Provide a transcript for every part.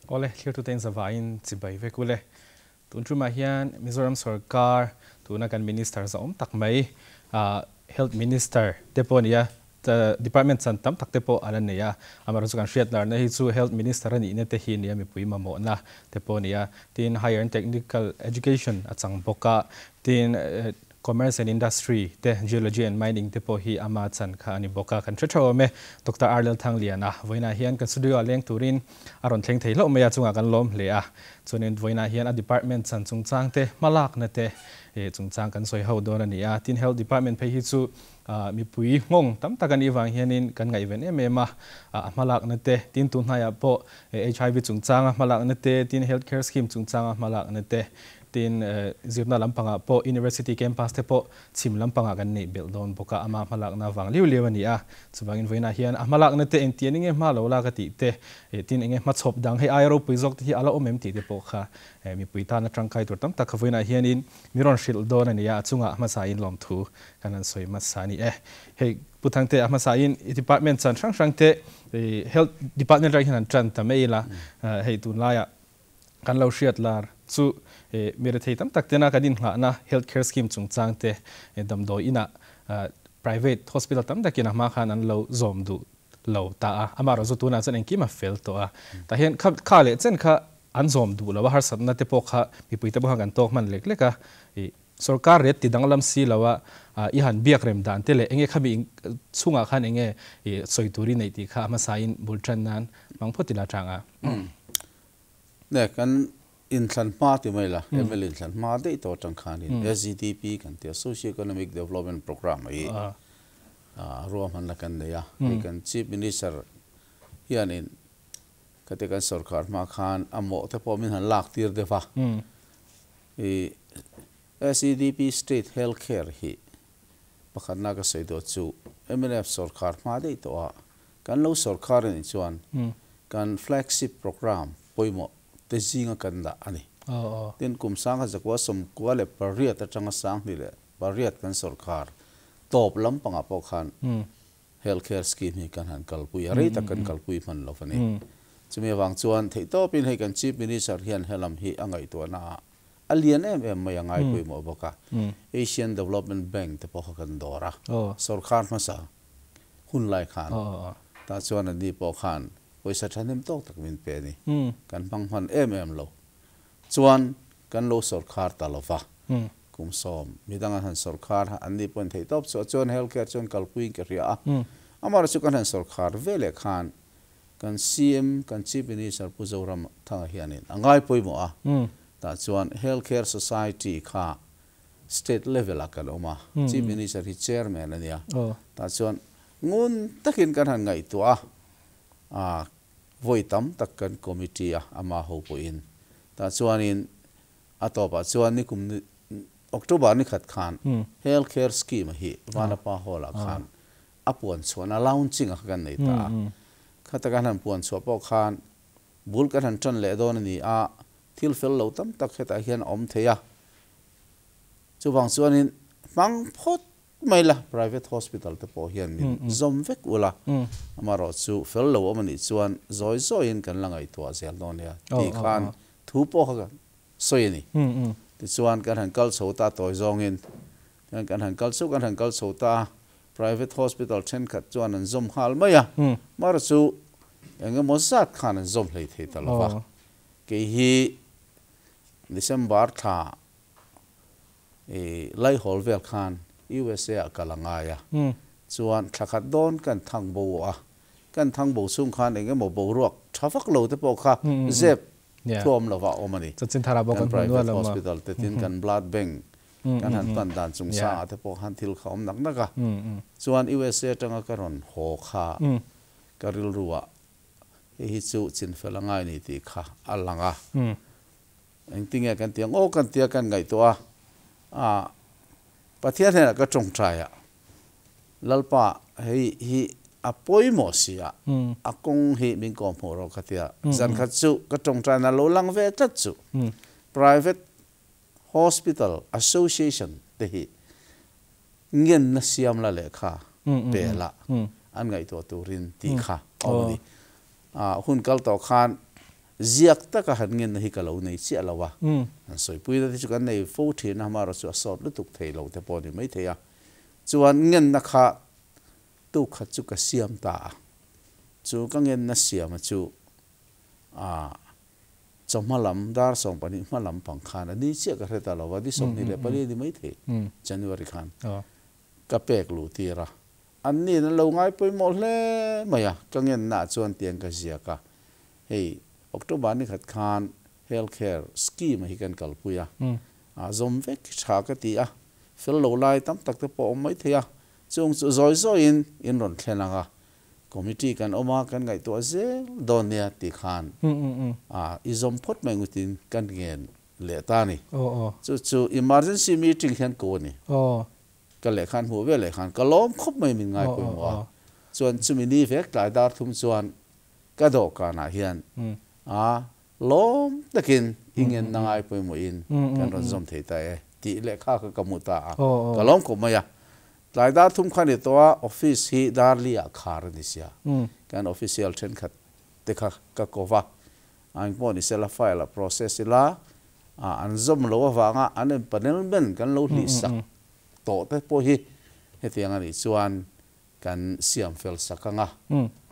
Awle, thlirtute in zavaiin chibai vek ule. Tun tumah hian Mizoram sorkar tuna kan Minister zahawm tak mai Health Minister te pawh a ni a, Department chan tam tak te pawh a la nei a. Amaherawhchu chu kan hriat larna hi chu Health Minister a nihna te hi a ni a, mipui mamawhna te pawh a ni a. Tin, Higher and Technical Education a chang bawk a, tin Commerce and Industry te, Geology and Mining te pawh hi ama chan kha a ni bawk a, kan hre theuh awm e. Doctor R. Lalthangliana, vawiinah hian kan studio ah leng turin a rawn thleng thei hlauh mai a, chungah kan lawm hle a. Chuanin vawiinah hian a department chan chungchang te, hmalakna te chungchang kan sawi ho dawn a ni a. Tin, Health Department phei hi chu mipui nghawng tam tak a nih vang hianin kan ngaihven em em a, a hmalakna te, tin tun hnaiah pawh HIV chungchanga hmalakna te, tin Health Care Scheme chungchanga hmalakna te, Tin, zirna lampangah pawh University campus te pawh chhim lampangah kan neih belh dawn bawk a, ama hmalakna vang liu liu a ni a. Chuvangin vawiinah hian a hmalakna te engtian enge hma lo lak a tih te, tin enge hmachhawp dang hei aia ropui zawk te hi a la awm em tih te pawh kha mipui tana tangkai tur tam tak kha vawiinah hianin mi rawn hrilh dawn a ni a, a chungah hmasain lawmthu kan han sawi hmasa a ni e. Hei Pu Thangte, a hmasain i department chan hrang hrang te Health Department atang hian han tan ta mai ila, hei tunlaiah Kan lo hriat lar chu mi rethei tam tak tena kan inngahna health care scheme chungchang te damdawi inah private hospital tam takin a hma khan an lo zawm duh lo ta a, amaherawh chu tunah chuan engkim a fel tawh a. Tah hian kha kha leh chen kha an zawm duh lo a, harsatna te pawh kha mipui te pawh khan kan tawk hman lek lek a. Sorkar ret ti danglam si lo a, i han biak rem dan te leh enge khami chhungah khan enge sawi tur i neih tih kha a hmasain bul tan nan hmang phawt ila tang a. Ne kan inthlan hma ti mai la, MLA inthlan hma daih tawh atang khanin SGDP kan tia Socio Economic Development Programme hi ruahmanna kan nei a, hei kan Chief Minister hianin khati kan sorkar hma khan a mawh te pawh min han lak tir deuh a, i SEDP State Health Care hi pakhatna ka sawi dawt chu mnf sorkar hma daih tawh a, Kan lo sorkar a nih chuan kan flagship programme pawimawh te zinga kan dah a ni. Tin, kum sangha zakua 98 atanga 28 kan sorkar tawp lampangah pawh khan health care scheme hi kan han kalpui a, rei tak kan kalpui hman lo a ni. Chumi avang chuan theihtawpin hei kan Chief Minister hian helam hi a ngaihtuahna ah a lian em em mai a ngai pawimawh bawk a. Asian Development Bank te pawh kha kan dawr a, sorkar hmasa hun lai khan tah chuan an ni pawh khan pawisa thahnem tawk tak min pe a ni. Kan hmang hman em em lo. Chuan kan lo sawrkhar ta lo va, kum 10 midang an han sawrkhar a, an ni pawhin theih tawp chu a chuan health care chuan kalpuiin ka hria a. Amaherawhchu chu kan han sawrkhar ve leh khan kan CM, kan Chief Minister Pu Zoram Thanga hianin a ngai pawimawh a, tah chuan health care society kha State level ah kan awm a, Chief Minister hi Chairman a nia, tah chuan ngun takin kan han ngaihtuah a, vawi tam tak kan committee a ama ho pawhin, tah chuanin a tawpah chuan nikum October ni khat khan Health Care Scheme hi Vanapa Hall ah khan a puan chhuahna launching a kha kan nei ta a, khata kan han puan chhuah pawh khan bul kan han tan leh dawn a ni a, Thil fel lo tam tak hetah hian a awm thei a, chuvang chuanin hmang phawt mai la, private hospital te pawh hian min zawm vek ula, amaherawh chu fel lo awm anih chuan zawi zawiin kan la ngaihtuah zel dawn nia tih khan thu pawh kha kan sawi a ni. Tichuan kan han kal chho ta tawi zawngin, kan han kal chho kan han kal chho ta a, private hospital thenkhat chuan an zawm nghal mai a, amaherawh chu engemaw zat khan an zawm hlei thei ta lo va. Kei hi December thla i Laihawl vel khan USA ah kal a ngai a, chuan thla khat dawn kan thang bo a, kan thang bo chhung khan eng emaw boruak tha vak lo te pawh kha zep thuam lova a awm a ni. Kan private hospital te tin kan blood bank kan han pan dan chung sang ah te pawh khan thil kha awm nak nak a, chuan USA atanga ka rawn haw kha ka rilru ah Hei hi chu chinfel a ngai ni tih kha a lang a. Engtinge kan ti ang aw kan tia kan ngaihtuah a, ah Pathian hnenah ka tawngtai a, Lalpa hei hi a pawimawh si a, a kawng hi min kawhhmuh rawh ka ti a. Zan khat chu ka tawngtaina lo lang ve tlat chu Private Hospital Association te hi ngenna siam la lehkha pe la an ngaihtuah turin tih kha a awm a ni. Hun kal tawh khan Ziak taka han ngen na hi ka lo nei chiah lo a. Han sawipui na te chu kan nei fo thin a, amaherawh chu a sawt lutuk thei lo te pawh a ni maithei a. Chuan ngenna kha tuk khat chu ka siam ta a. Chu ka ngenna siama chu a chawhma lam dar 12 hma lam pang khan a ni chiah ka hre ta lo va, ni 24 a ni maithei January khan ka pek luh tir a. An nin an lo ngai pawimawh hle mai a, ka ngennaah chuan tiang ka ziak a. Hei October ni khat khan Health Care Scheme hi kan kalpui a, a zawm vek hi tha ka ti a, fel lo lai tam tak te pawh a awm maithei a, chung chu zawi zawiin in rawn thlen ang a, committee kan awm a, kan ngaihtuah zel dawn nia tih khan a i zawm phawt mai ngutin kan ngen leh ta a ni. Chu chu emergency meeting hian ko a ni. Ka lehkha an hmuh veleh khan ka lawm khawp mai min ngaipawimawh a, chuan chumi ni vek tlai dar thum chuan ka dawhkanah hian a lawm takin i ngenna ngaipawimawhin kan rawn zawm thei ta e tih lehkha kha ka hmu ta a, ka lawm khawp mai a. Tlai dar thum kha ni tawh a, office hi dar li ah khar a ni sia, kan official thenkhat te kha ka ko va, a engpawh ni sela file a process ila an zawm lo avanga an empanelment kan lo hlih sak tawh te pawh hi hetiang a nih chuan kan siam fel sak ang a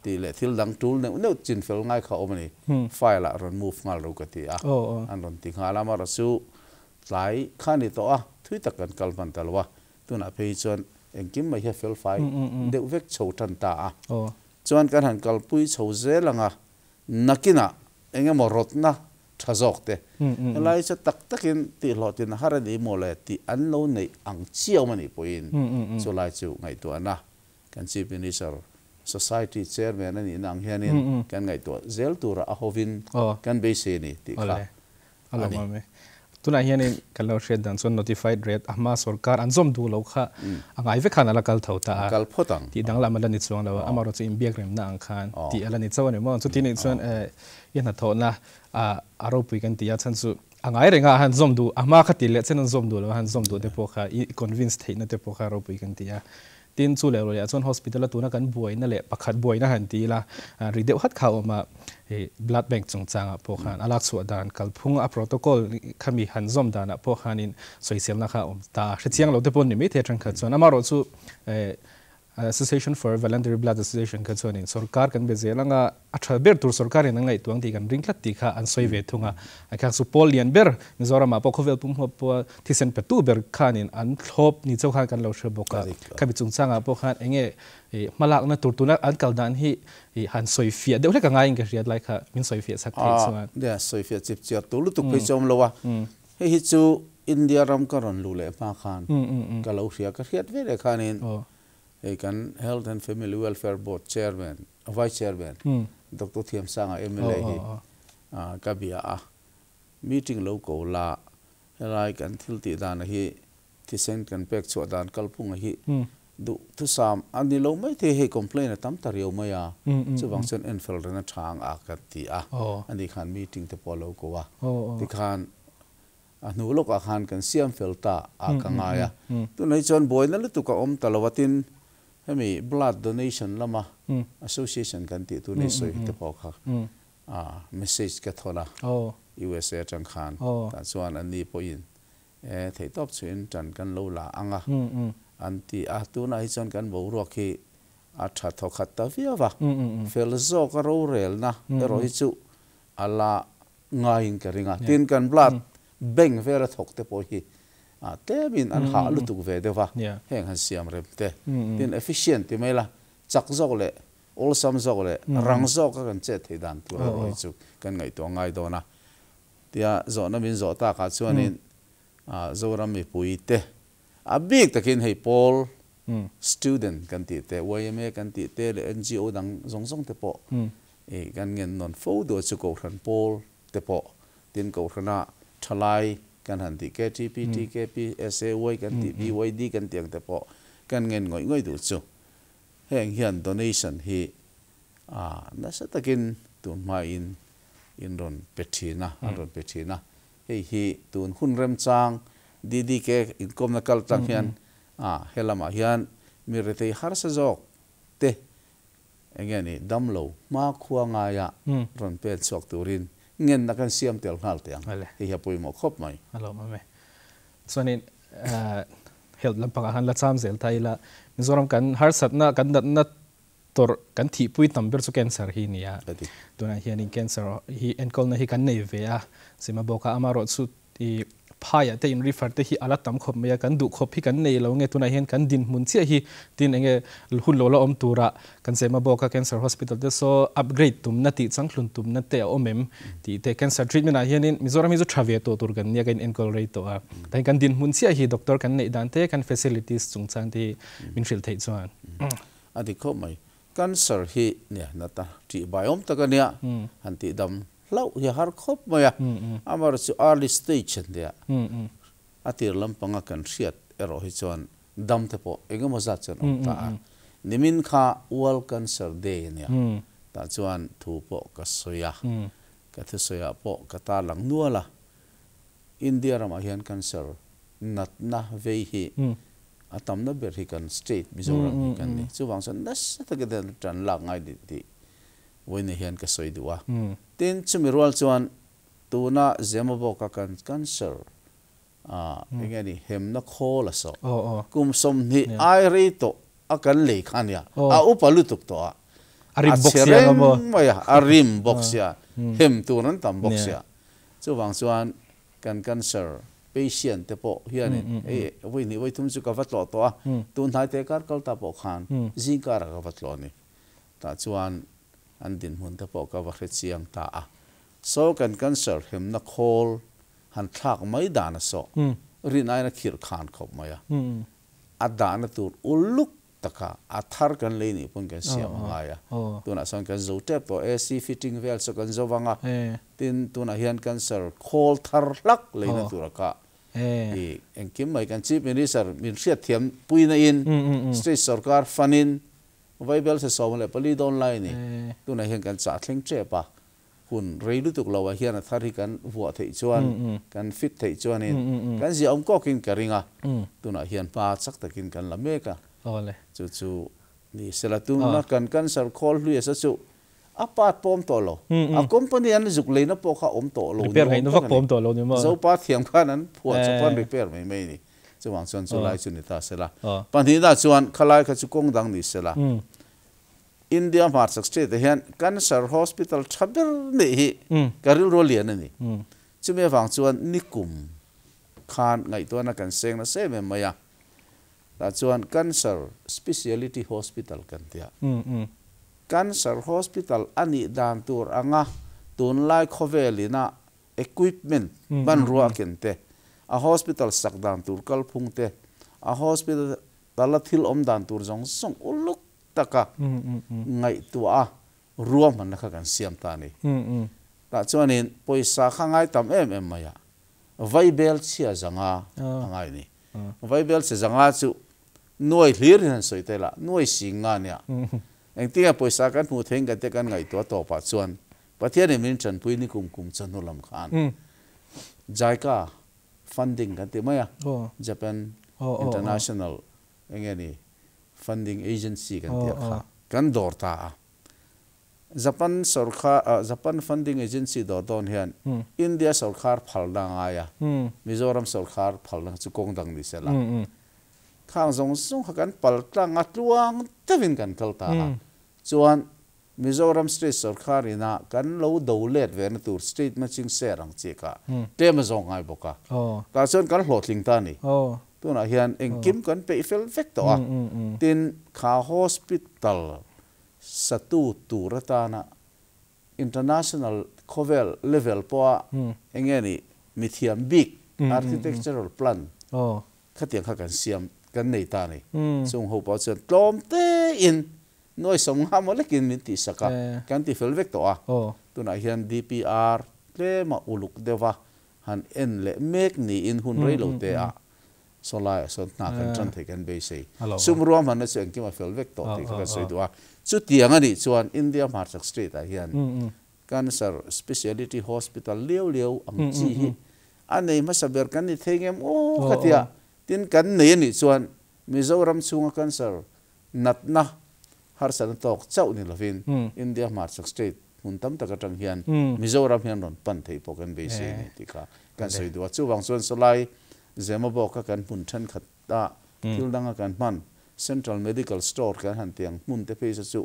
tih leh thil dang tul neuh neuh chin fel ngai kha a awm a ni. File ah rawn move nghal ro ka ti a, an rawn ti nghal a, amaherawh chu tlai kha a ni tawh a, thui tak kan kal hman ta lo a, tunah phei hi chuan engkim mai hi a fel fai deuh vek chho tan ta a, chuan kan han kalpui chho zel ang a, Nakinah eng emaw rawtna tha zawk te, helai chu tak takin tihhlawhtlin a har a ni maw le tih an lo neih ang chiau a nih pawhin chulai chu ngaihtuahna kan Chief Minister, Society Chairman a nihna ang hianin kan ngaihtuah zel tura a hovin kan beisei a ni tih kha A lo awm e. Tunah hianin kan lo hriat dan chuan notified rate a hma sorkar an zawm duh lo kha a ngai vek khan a la kal tho ta a. Kal phawt ang. Tih danglam a la ni chuang lo a, amaherawh chu inbiak remna ang khan tih a la ni chauh a ni maw? Chuti nih chuan i hnathawhna a ropui kan ti a, chhan chu a ngai reng a, a han zawm duh, a hma kha ti leh chen an zawm duh lo a, han zawm duh te pawh kha i convince theihna te pawh kha a ropui kan ti a. Tin, chu leh ruaiah chuan hospital a tuna kan buaina leh pakhat buaina han ti ila, ri deuh hat kha a awm a, hei blood bank chungchangah pawh khan a lakchhuah dan kalphung a protocol khami han zawm danah pawh khanin sawiselna kha a awm ta a, hrechiang lo te pawh ni maithei atang kha chuan amaherawh chu Association for Voluntary Blood Association kha chuanin sorkar kan be zel anga a tha ber tur sorkarin an ngaihtuah ang tih kan ring tlat tih kha an sawi ve thung a, a kha chu pawl lian ber Mizoramah pawh khawvel pum huap pawha thisen petu ber khanin an thlawp ni chauh khan kan lo hre bawk a, khami chungchangah pawh khan eng nge hmalakna tur tuna an kal dan hi han sawi fiah deuh hlek a ngaiin ka hriat lai kha min sawi fiah chak theih chuan. Nia, sawi fiah chip chiar tur lutuk phei chu a awm lo a, hei hi chu India ram ka rawn luh leh hma khan ka lo hria, ka hriat ve leh khanin hei kan Health and Family Welfare Board Chairman, Vice Chairman Doctor Thiamsanga mla hi ka bia a, meeting lo ko la, helai kan thil tih dan hi thisen kan pek chhuah dan kalphunga hi duh thusam a ni lo mai thei, hei complaint a tam ta riau mai a, chuvang chuan enfel reng a tha ang a ka ti a, ani khan meeting te pawh a lo ko a, tikhan a hnu lawkah khan kan siam fel ta a ka ngai a, tunah hi chuan buaina lutuk a awm ta lo a, tin hemi blood donation lama association kan tih tur nei sawi te pawh kha message ka thawn a, USA atang khan tah chuan anni pawhin e theihtawp chhuin tan kan lo la ang a an ti a, tunah hi chuan kan boruak hi a tha thawkhat ta viau a, fel zawk a rorelna erawh hi chu a la ngaiin ka ring a, tin kan blood bank vela thawk te pawh hi tlemin an hah lutuk ve deuh a, heng han siam rem te, tin efficient ti mai la, chak zawk leh awlsam zawk leh rang zawka kan chet theih dan tur erawh hi chu kan ngaihtuah ngai dawn a, tia zawhna min zawh takah chuanin Zoram mipui te a bik takin hei pawl student kan tih te, yma kan tih te leh NGO dang zawng zawng te pawh kan ngen nawn fo duh a chu Kohhran pawl te pawh tin Kohhrana thalai kan han tih KTP, TKP, SAY kan tih, BYD kan tih ang te pawh kan ngen ngawih ngawih duh chu. Heng hian donation hi nasa takin tun hmain in rawn pe thin a, an rawn pe thin a. Hei hi tun hun remchang DDK inkawmna kal tlang hian he lamah hian mi rethei harsa zawk te eng nge ni damlo hmakhua ngaia rawn pen chhuak turin Ngen na kan siam tel nghal te ang. Hei hi a pawimawh khawp mai. A lawm awm e. Chuanin health lampangah han la cham zel ta ila, Mizoram kan harsatna, kan natna tawrh, kan thihpui tam ber chu cancer hi a ni a. Tunah hianin cancer hi enkawlna hi kan nei ve a, Zima bawka amaherawhchu I phaiah te in refer te hi a la tam khawp mai a, kan duh khawp hi kan nei lo nge tunah hian kan dinhmun chiah hi tin enge hun lo la awm tura kan Zema bawka Cancer Hospital te saw upgrade tumna tih changhlun tumna te a awm em tih te cancer treatment ah hianin Mizoram hi chu tha ve tawh tur kan nia ka in enkawl rei tawh a, tihian kan dinhmun chiah hi doctor kan neih dan te kan facilities chungchang te hi min hrilh theih chuan. A dik khawp mai. Cancer hi nia nata tih bai awm tak a nia han tih dam Hlauh hi a har khawp mai a, amaherawhchu chu early stage an nia, a tir lampanga kan hriat erawh hi chuan dam te pawh eng emaw zat chuan awm ta a. Nimin kha World Cancer Day a nia, tah chuan thu pawh ka sawi a, ka thusawiah pawh ka tarlang nual a, India ramah hian cancer natna vei hi a tamna ber hi kan state Mizoram hi kan ni. Chuvang chuan nasa takin tan lak ngai tih Vawiin hian ka sawi duh a. Tin, chumi rual chuan tuna Zemabawka kan cancer eng nge ni hemna khawl a sawh. Kum 20 ai rei tawh a kan lei kha nia, a upa lutuk tawh a. A chhe reng mai a, a rim bawk sia, hem tur an tam bawk sia. Chuvang chuan kan cancer patient te pawh hianin hei vawi hnih vawi thum chu ka va tlawh tawh a, tun hnai te kar kal ta pawh khan zingkarah ka va tlawh a ni. Tah chuan an dinhmun te pawh ka va hre chiang ta a. Saw kan cancer hemna khawl han thlak mai dan a sawh rin aiin a khirh khan khawp mai a. A dahna tur uluk taka a thar kan lei nih pawn kan siam a ngai a. Tunah sawn kan zo tep tawh AC fitting vel saw kan zo vang a. Tin, tunah hian cancer khawl thar hlak leina tur a kah. I engkim mai kan Chief Minister min hriatthiam puina in State sorkar fund in Vaibel se 14 dawn lai a ni. Tunah hian kan chah thleng tep a, hun rei lutuk lo ah hian a thar hi kan vuah theih chuan, kan fit theih chuanin kan ziah awm kawkin ka ring a, tunah hian hma chak takin kan la mek a. Chu chu ni sela tuna kan cancer khawl hlui a sa chu a part pawm tawh lo, a company an zuk leina pawh kha awm tawh lo ni awm tak a ni. Zopa thiam khan an phuah chawp an repair mai mai a ni. Chuvang chuan chu lai chu ni ta sela. Pahnihna chuan khalai kha chu kawng dang ni sela. India hmarchhak state ah hian Cancer Hospital tha ber neih hi ka rilru a lian a ni. Chumi avang chuan nikum khan ngaihtuahna kan seng nasa em em mai a. Tah chuan Cancer Speciality Hospital kan ti a. Cancer Hospital a nih dan tur anga tunlai khawvel ina equipment hmanrua a ken te, a hospital sak dan tur kalphung te, a hospital a thil awm dan tur zawng zawng uluk taka ngaihtuah a ruahmanna kha kan siam ta a ni. Tah chuanin pawisa kha ngai tam em em mai a, vaibel chhia zanga a ngai a ni. Vaibel chhe zanga chu nuai hlir in han sawi tel a, nuai sing nga nia. Engtinge pawisa kan hmuh thei ang te kan ngaihtuah tawpah chuan Pathianin min tanpui ni kum kum chawhnu lam khan JICA funding kan ti mai a, Japan International enge ni funding agency kan tih kha kan dawr ta a. Japan sorkar Japan funding agency dawr dawn hian India sorkar phalna a ngai a, Mizoram sorkar phalna chu kawng dang ni sela. Khang zawng zawng kha kan pal tlang a, tluang deuhin kan kal ta a. Chuan Mizoram State sorkar ina kan lo do let ve na tur state matching share ang chi kha tlem a zawng ngai bawk a. Tah chuan kan hlawhtling ta a ni. Tunah hian engkim kan peih fel vek tawh a. Tin, kha hospital satu tur atana international khawvel level pawha eng nge ni mithiam bik architectural plan Khatiang kha kan siam kan nei ta a ni. Chung ho pawh chuan tlawm tein nuai 50 maw lekin min tihsak a, kan ti fel vek tawh a. Tunah hian DPR tlema uluk deuh a han en leh mek niin hun rei lo te ah saw laiah sawn hna kan tan thei kan beisei. Sum ruahmanna chu engkim a fel vek tawh tih kha kan sawi duh a. Chutiang a nih chuan India hmarchhak state ah hian Cancer Speciality Hospital liau liau ang chi hi a nei hmasa ber kan ni thei ngem aw ka ti a, tin kan nei a nih chuan Mizoram chhunga cancer natna harsatna tawk chauh ni lovin India hmarchhak state. Hmun tam tak atang hian Mizoram hian rawn pan theih pawh kan beisei a ni tih kha kan sawi duh a. Chuvang chuan sawlai Zemabawk a kan hmun thenkhat a thil danga kan hman Central Medical Store kan han tih ang hmun te phei saw chu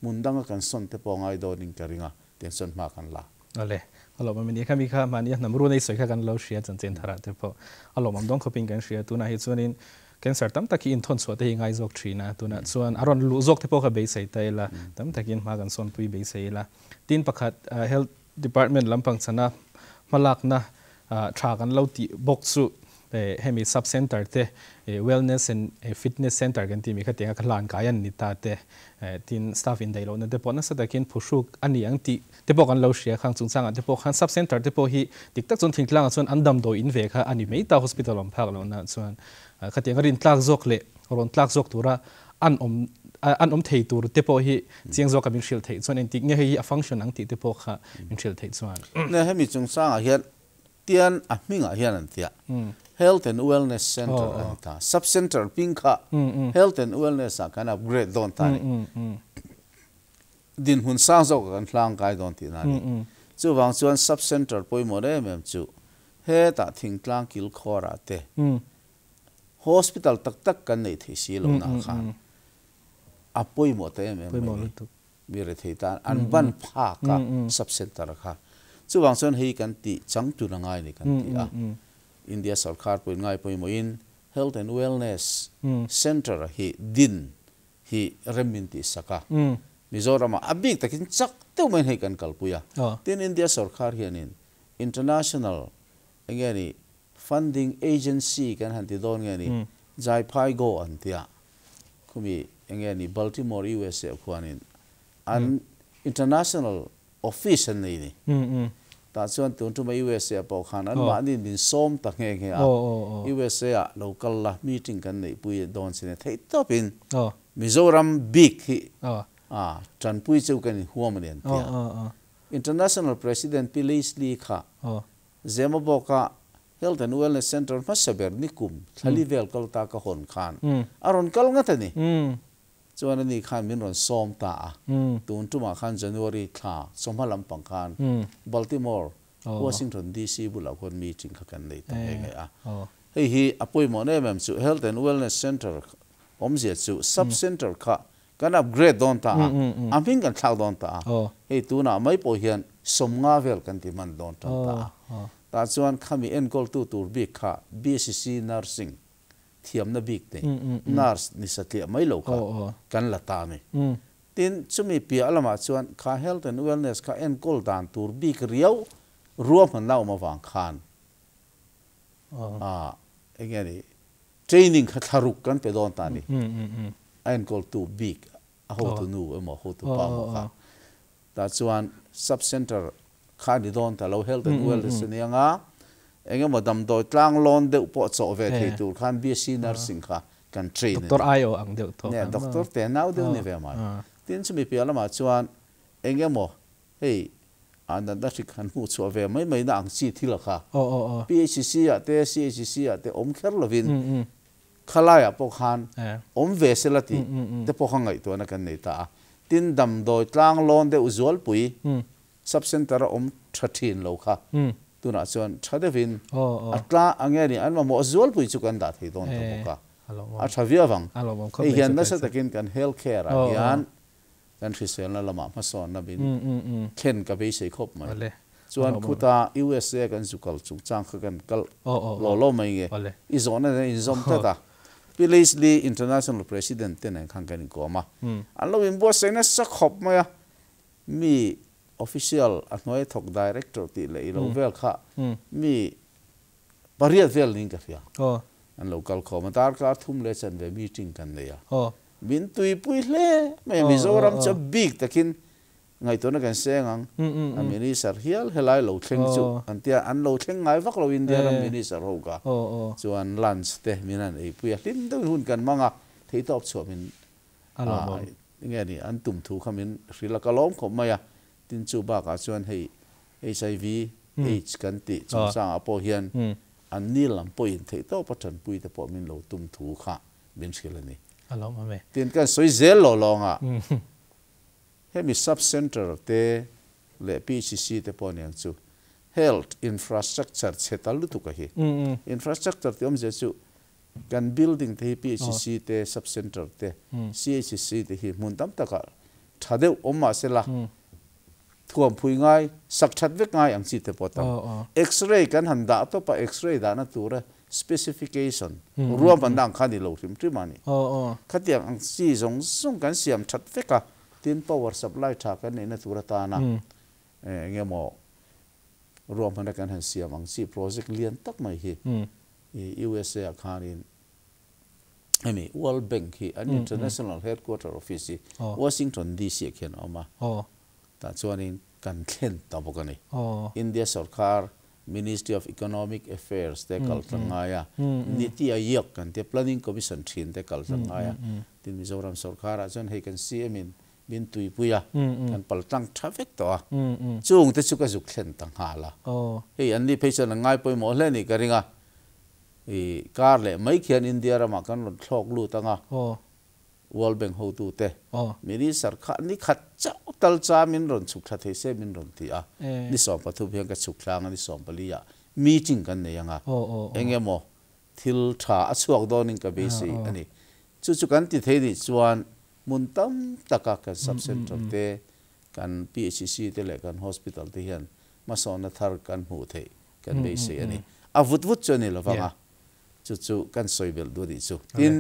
hmun danga kan sawn te pawh a ngai dawnin ka ring a, tiang chuan hma kan la. Awle, a lawmawm a ni. Khami kha mahni a hnam run ei sawi kha kan lo hria chanchin tharah te pawh a lawmawm dawn khawpin kan hria. Tunah hi chuanin Cancer tam tak hi inthawn chhuah te hi ngai zawk thin a, tunah chuan a rawn luh zawk te pawh kha beisei ta ila, tam takin hma kan sawnpui beisei ila. Tin pakhat Health Department lampang chhana hmalakna tha kan lo tih bawk chu hemi sub center te Wellness and Fitness Center kan tih mi kha tianga ka hlan kai an ni ta te, tin staff indaih lohna te pawh nasa takin phuhruk a ni ang tih te pawh kan lo hria khang chungchangah te pawh khan sub center te pawh hi dik tak chuan thingtlangah chuan an damdawi in ve kha a ni mai ta hospital awm phak lohna chuan khatiang a rin tlak zawk leh rawn tlak zawk tura an awm an awm thei tur te pawh hi chiang zawka min hrilh theih chuan engtik nge hei hi a function ang tih te pawh kha min hrilh theih chuan. Nge hemi chungchangah hian tian a hmingah hian an tia Health and Wellness Center a ni ta sub center hming kha Health and Wellness ah kan upgrade dawn ta a ni. Dinhmun sang zawk ah kan hlang kai dawn tihna a ni. Chuvang chuan Sub Centre pawimawh em em chu hetah thingtlang kilkhawr ah te Hospital tak tak kan neih theih si lo nah khan a pawimawh ta em em mai ni. Mi rethei tan an ban phak a Sub Centre kha. Chuvang chuan hei kan tih chang tun a ngai ni kan ti a. India sorkar pawhin ngai pawimawhin Health and Wellness Centre hi din hi rem min tih sak a, Mizoramah a bik takin chak deuh maiin hei kan kalpui a. Tin, India sorkar hianin international eng nge ni funding agency kan han ti dawn nge ni Jaiphai-Go an tia khumi eng nge ni Baltimore USA khuanin an international office an nei ni. Tah chuan tun tuma USA pawh khan an mahni min sawm ta nghe nghe a, USA ah lo kal la meeting kan neihpui dawn chin e theih tawpin Mizoram bik hi tanpui cheu kan inhuam a ni an ti a. International President Pi Leslie kha Zemabawka Health and Wellness Centre hmasa ber nikum thlali vel kal ta ka hawn khan a rawn kal ngat a ni. Chuan ani khan min rawn sawm ta a, tun tumah khan January thla chawhma lampang khan Baltimore, Washington DC bulah khuan meeting kha kan nei ta nghe nghe a. Hei hi a pawimawh em em chu Health and Wellness Centre awmzia chu sub centre kha kan upgrade dawn ta a, a hming kan thlak dawn ta a, hei tunah mai pawh hian sawmnga vel kan ti hman dawn tan ta a. Tah chuan khami enkawltu tur bik kha BSc Nursing thiamna bik nei nurse ni satliah mai lo kha kan la ta a ni. Tin, chumi piah lamah chuan kha health and wellness kha enkawl dan tur bik riau ruahmanna awm avang khan eng nge ni training kha thlaruk kan pe dawn ta a ni. A enkawltu bik a hotu nu emaw hotu pa emaw kha Tah chuan sub centre kha a ni dawn ta lo, health and wellness a ni ang a, eng emaw damdawi tlang lawn deuh pawh chawh ve thei tur khan BSc nursing kha kan train a ni. Doctor ai aw ang deuh tawh khan. Doctor te nau deuh ni ve mai. Tin chumi piah lamah chuan eng emaw hei a natna hrik han hmuh chhuah ve mai mai na ang chi thil kha PHC ah te CHC ah te awm kher lovin Khalaiah pawh khan awm ve sela tih te pawh kha ngaihtuahna kan nei ta a. Tin, damdawi tlang lawn deuh zualpui sub centre a awm tha thin lo kha tunah chuan tha deuhin a tla a nge ni an mamawh zualpui chu kan dah thei dawn ta bawk a. A tha viau ang. Hei hian nasa takin kan health care ah hian kan hriselna lamah hmasawnna min thlen ka beisei khawp mai. Chuan khuta USA kan zu kal chungchang kha kan kal law law mai nge i zawhna nen a inzawm tlat a. Pi Leslie International President te nen khan kan inkawm a. An lo inbuatsaih nasa khawp mai a. Mi official a hnuai thawk director tih leh i lo vel kha mi pariat vel niin ka hria. An lo kal khawm a, darkar thum leh chanve meeting kan nei a. Min tuipui hle mai a, Mizoram chu a bik takin ngaihtuahna kan seng ang, a minister hial helai lo thleng chu an tia, an lo thleng ngai vak lo India ram minister ho kha chuan lunch te min han eipui a, hlim deuhin hun kan hmang a, theihtawp chhuah min nge ni an tum thu kha min hrilh a, ka lawm khawp mai a, tin chu bakah chuan hei HIV AIDS kan tih chungchangah pawh hian an ni lam pawhin theihtawpa tanpui te pawh min lo tum thu kha min hrilh a ni. A lawm awm e. Tin kan sawi zel lo lawng a, hemi sub centre te leh PHC te pawh aniang chu health infrastructure chhe ta lutuk a hi. Infrastructure tih awmzia chu kan building te hi PHC te, sub centre te, CHC te hi hmun tam takah tha deuh awm mah sela thuam phui ngai, sak that vek ngai ang chi te pawh tam. X-ray kan han dah tawp a, X-ray dahna tura specification ruahmanna ang kha a ni lo hrim hrim a ni. Khatiang ang chi zawng zawng kan siam that vek a, tin power supply tha kan neihna tur atana eng emaw ruahmanna kan han siam ang chi project lian tak mai hi USA ah khanin hemi World Bank hi an international headquarter office hi Washington DC ah khian a awm a, tah chuanin kan thlen ta bawk a ni. India sorkar Ministry of Economic Affairs te kal tlang ngai a, Niti Aayog kan tia Planning Commission thin te kal tlang ngai a, tin Mizoram sorkar ah chuan hei kan CM in min tuipui a, kan pal tlang tha vek tawh a, chung te chu ka zuk thlen ta nghal a. Hei an ni phei chuan an ngai pawimawh hle a nih ka ring a, i kar leh mai khian India ramah kan rawn thlawk lut ang a, World Bank hotute Minister kha ni khat chauh tal cha min rawn chhuk thla thei se min rawn ti a, ni 13 hian ka chhuk thlang a, ni 14 ah meeting kan nei ang a, eng emaw thil tha a chhuak dawnin ka beisei a ni. Chu chu kan ti thei nih chuan hmun tam taka kan sub centre te, kan PHC te leh kan hospital te hian hmasawnna thar kan hmuh theih kan beisei a ni. A vut vut chu a ni lovang a, chu chu kan sawi belh duh a nih chu. Tin,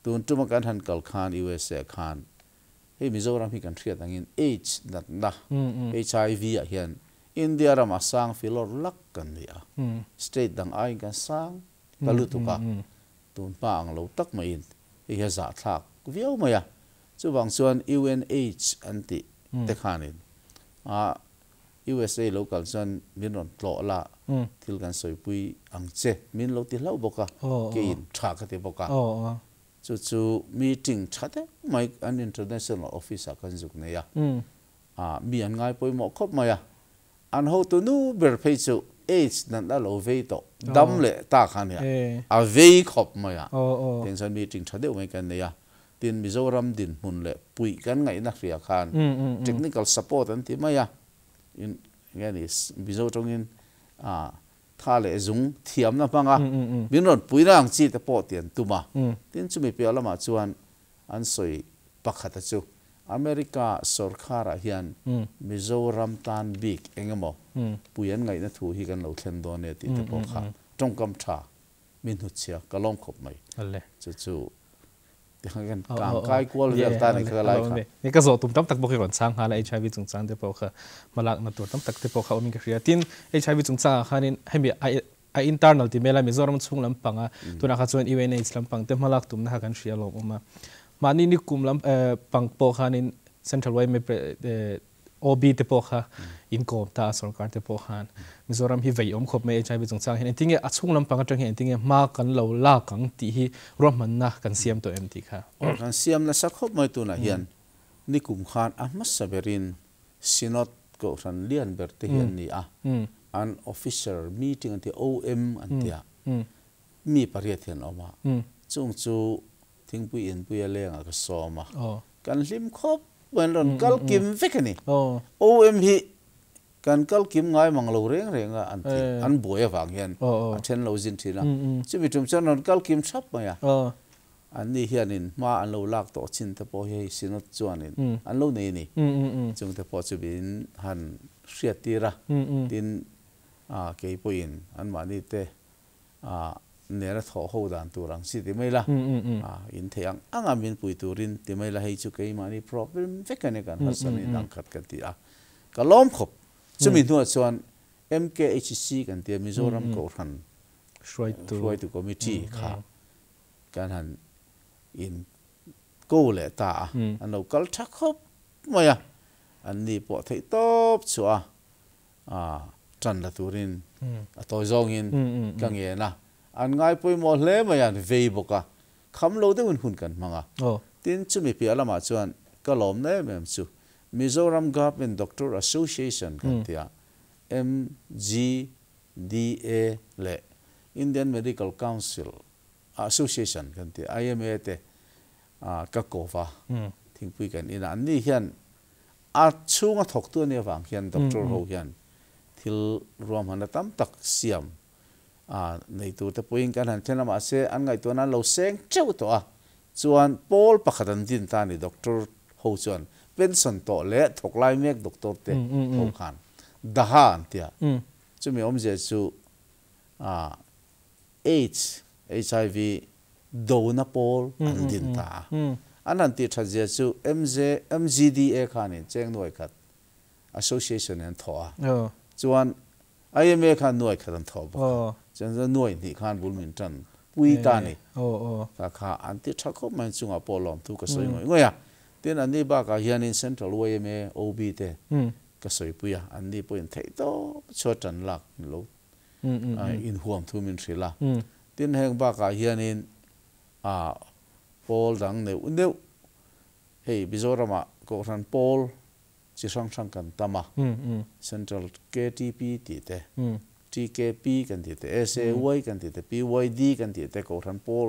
tun tuma kan han kal khan USA khan hei Mizoram hi kan hriat angin AIDS natna, HIV ah hian India ramah sang filawr lak kan ni a, state dang aiin kan sang ta lutuk a, tun hma ang lo tak maiin hei hi a zahthlak viau mai a. Chuvang chuan UNAIDS an tih te khanin a USA lo kal chuan min rawn tlawh la, thil kan sawipui ang che min lo ti hlauh bawk a, keiin tha ka ti bawk a. Chu chu meeting tha deuh mai an international office ah kan zuk nei a, mi an ngai pawimawh khawp mai a. An hotu nu ber phei chu AIDS natna lo vei tawh dam leh ta kha nia, a vei khawp mai a. Tiang chuan meeting tha deuh mai kan nei a, tin Mizoram dinhmun leh puih kan ngaihna hria khan technical support an ti mai a, in nge ni Mizo tawngin tha leh zung thiamna hmanga min rawn puina ang chi te pawh ti an tum a. Tin chumi piah lamah chuan an sawi pakhata chu America sorkharah hian Mizoram tan bik eng emaw pui an ngaihna thu hi kan lo thlen dawn e tih te pawh kha tawngkam tha mi hnutchhia ka lawm khawp mai. Chu chu tikhan kan kang kai kual vel ta ni kha ka lai kha. Ni ka zawh tum tam tak bawk hi rawn chhang nghal a HIV chungchang te pawh kha hmalakna tur tam tak te pawh kha awmin ka hria. Tin HIV chungchangah khanin hemi a internal ti mela Mizoram chhung lampanga tunah kha chuan UNAIDS lampang te hmalak tumna kha kan hria lawm awm a. Mahni ni kum lam pang pawh khanin Central YMA OB te pawh kha inkawm ta a sorkar te pawh khan Mizoram hi vei awm khawp mai HIV chungchang hian engtinge a chhung lampang atang hian engtinge hma kan lo lak ang tih hi ruahmanna kan siam tawh em tih kha. Aw kan siam nasa khawp mai tunah hian nikum khan a hmasa berin Synod Kohhran lian ber te hi an ni a, an officer meeting an ti a, OM an ti a, mi pariat hi an awm a, chung chu thingpui inpui a lengah ka sawm a, kan hlim khawp mai, an rawn kal kim vek a ni. OM hi kan kal kim ngai mang lo reng reng a an ti, an buai avang hian a then lo zin thin a, chumi tum chuan rawn kal kim thap mai a. Anni hianin hma an lo lak tawh chin te pawh hi hei Synod chuanin an lo nei a ni. Chung te pawh chu min han hriat tir a, tin kei pawhin anmahni te nena thawh ho dan tur ang chi ti mai la, in theih ang anga min pui turin ti mai la, hei chu keimahni problem vek a ni kan harsatna in ang khat kan ti a, ka lawm khawp. Chumi hnuah chuan MKHC kan tia Mizoram Kohhran Hruaitu Committee kha Kan han in ko leh ta a, an lo kal tha khawp mai a, an ni pawh theih tawp chhuah a, tan la turin a tawi zawngin ka ngen a, an ngai pawimawh hle mai a, an vei bawk a, kham lo deuhin hun kan hmang a. Tin, chumi piah lamah chuan ka lawmna em em chu Mizoram Government Doctor Association kan ti a, MGDA leh Indian Medical Council Association kan tih IMA te ka ko va, thingpui kan in a, anni hian A chhunga thawktu ania vang hian doctor ho hian thil ruahmanna tam tak siam a nei tur te pawhin kan han thlen a, mahse an ngaihtuahna an lo seng teuh tawh a, chuan pawl pakhat an din ta a ni, doctor ho chuan pension tawh leh thawk lai mek doctor te ho khan daha an ti a, chumi awmzia chu AIDS, HIV, dona pawl an din ta a, an han tih that zia chu MJ, MGDA khanin cheng nuai khat association in an thawh a, chuan IMA khan nuai khat an thawh bawk a, chuan chuan nuai hnih khan bul min tan pui ta ni. Kha kha an ti tha khawp mai chungah pawh lawmthu ka sawi ngawih ngawih a. Tin, anni bakah hianin Central YMA OB te ka sawi pui a, anni pawhin theih tawp chhuat tan lak lo inhuam thu min hrilh a. Tin, heng bakah hianin pawl dang neuh neuh hei Mizoramah Kohhran pawl chi hrang hrang kan tam a, Central KTP tih te, TKP kan tih te, SAY kan tih te, PYD kan tih te Kohhran pawl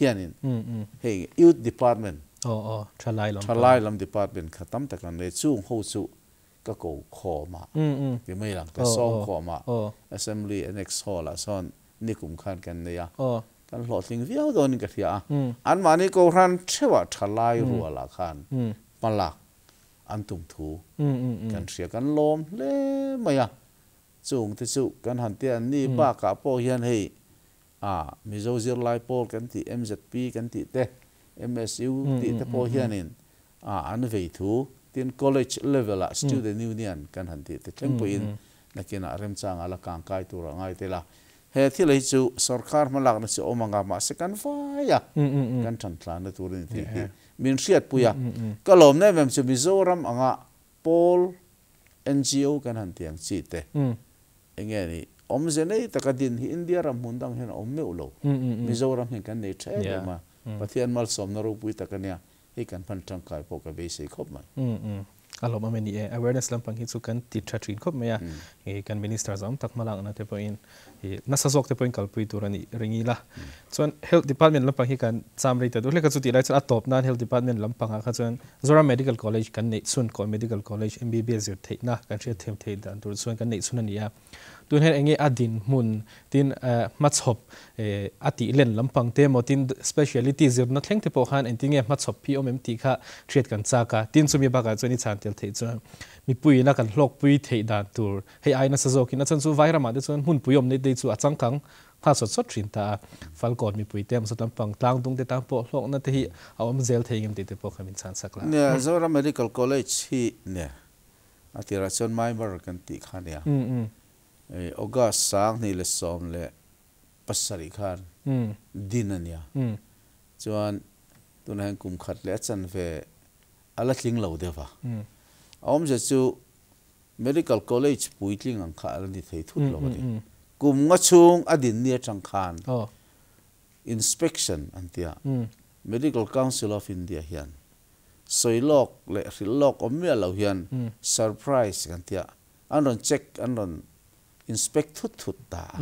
hianin hei Youth Department, Thalai lam Department kha tam tak an nei, chung ho chu ka ko khawm a ti mai ang, ka sawm khawm a, Assembly Annex Hall ah sawn nikum khan kan nei a, kan hlawhtling viau dawnin ka hria a, anmahni Kohhran theuhah Thalai rualah khan hmalak an tum thu kan hria kan lawm hle mai a, chung te chu kan han tia an ni bakah pawh hian hei a Mizo zirlai pawl kan tih MZP kan tih te MSU tih te pawh hianin a an vei thu tin college level ah student union kan han tih te thleng pawhin nakinah remchangah la kangkai tur a ngai tel a, he thil hi chu sorkar hmalakna chu awm anga mahse kan vai a kan tantlanna tur a ni tih hi Min hriatpui a, ka lawm em em chu Mizoram anga pawl NGO kan han ti ang chi te, enge ni awmze nei taka din hi India ram hmun dang hian a awm meuh lo, Mizoram hian kan nei tha em em a, Pathian malsawmna ropui tak a nia, hei kan hman tangkai pawh ka beisei khawp mai. A lawmawm e ni e, awareness lampang hi chu kan ti tha thin khawp mai a, kan minister zawng tak hmalakna te pawhin nasa zawk te pawhin kalpui tur a nih ring ila. Chuan Health Department lampang hi kan cham rei ta duh hlek a, chutih lai chuan a tawp nan Health Department lampangah kha chuan Zoram Medical College kan neih chhun, Kawi Medical College MBBS zir theihna kan hriat thiam theih dan tur chuan kan neih chhun a ni a. Tun hian enge a dinhmun tin hmachhawp a tih len lampang te emaw tin speciality zirna thleng te pawh khan engtin nge hmachhawp hi awm em tih kha hriat kan chak a. Tin chumi bakah chuan i chhan tel theih chuan mipuiin a kan hlawkpui theih dan tur hei ai nasa zawkin a chan chu Vairamah te chuan hmunpui awm nei te chu a changkang nghal sawt sawt thin ta a. Falkawn mipui te emaw lampang tlangdung te tan pawh hlawkna te hi a awm zel thei engem tih te pawh kha min chhan sak la. Nia, Zoram Medical College hi nia A tirah chuan Myanmar kan tih kha nia. August 2017 khan din a nia. Chuan tunah hian kum khat leh a chanve a la tling lo deuh a. A awmzia chu Medical College puitling ang kha a la ni thei thut lo a ni. Kum nga chhung a din ni atang khan inspection an tia Medical Council of India hian Sawi lawk leh hrilh lawk awm miah lo hian surprise kan tia an rawn check an rawn inspect thut thut ta a.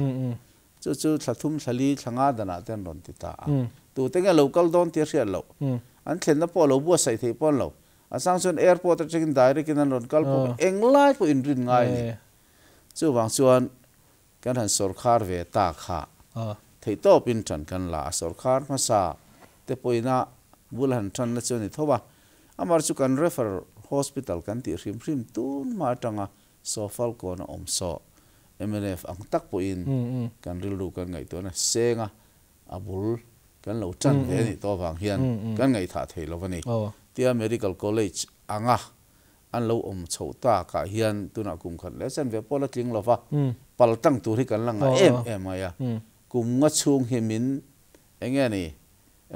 Chu chu thla thum thla li thla nga danah te an rawn ti ta a. Tute nge lo kal dawn tih a hriat loh. An thlenna pawh lo buatsaih theih pawn lo. A chang chuan airport atangin direct in an rawn kal pawh englai pawh inrin ngai a ni. Chuvang chuan Kan han sawrkhar ve ta kha theihtawpin ṭan kan la a, sawrkhar hmasa te pawhina bul han ṭanna chu a ni tho a, amah chu kan refer hospital kan tih hrim hrim tun hma aṭanga Sawfal kawn a awm saw mnf ang tak pawhin kan rilru kan ngaihtuahna seng a, a bul kan lo ṭan ve a nih tawh avang hian kan ngaihthah thei lo a ni. Tia Medical College anga An lo awm chhoh tak ah hian tunah kum khat leh chen ve pawh la tling lova, pal tang tur hi kan la ngah em em mai a. Kum nga chhung hi min eng nge ni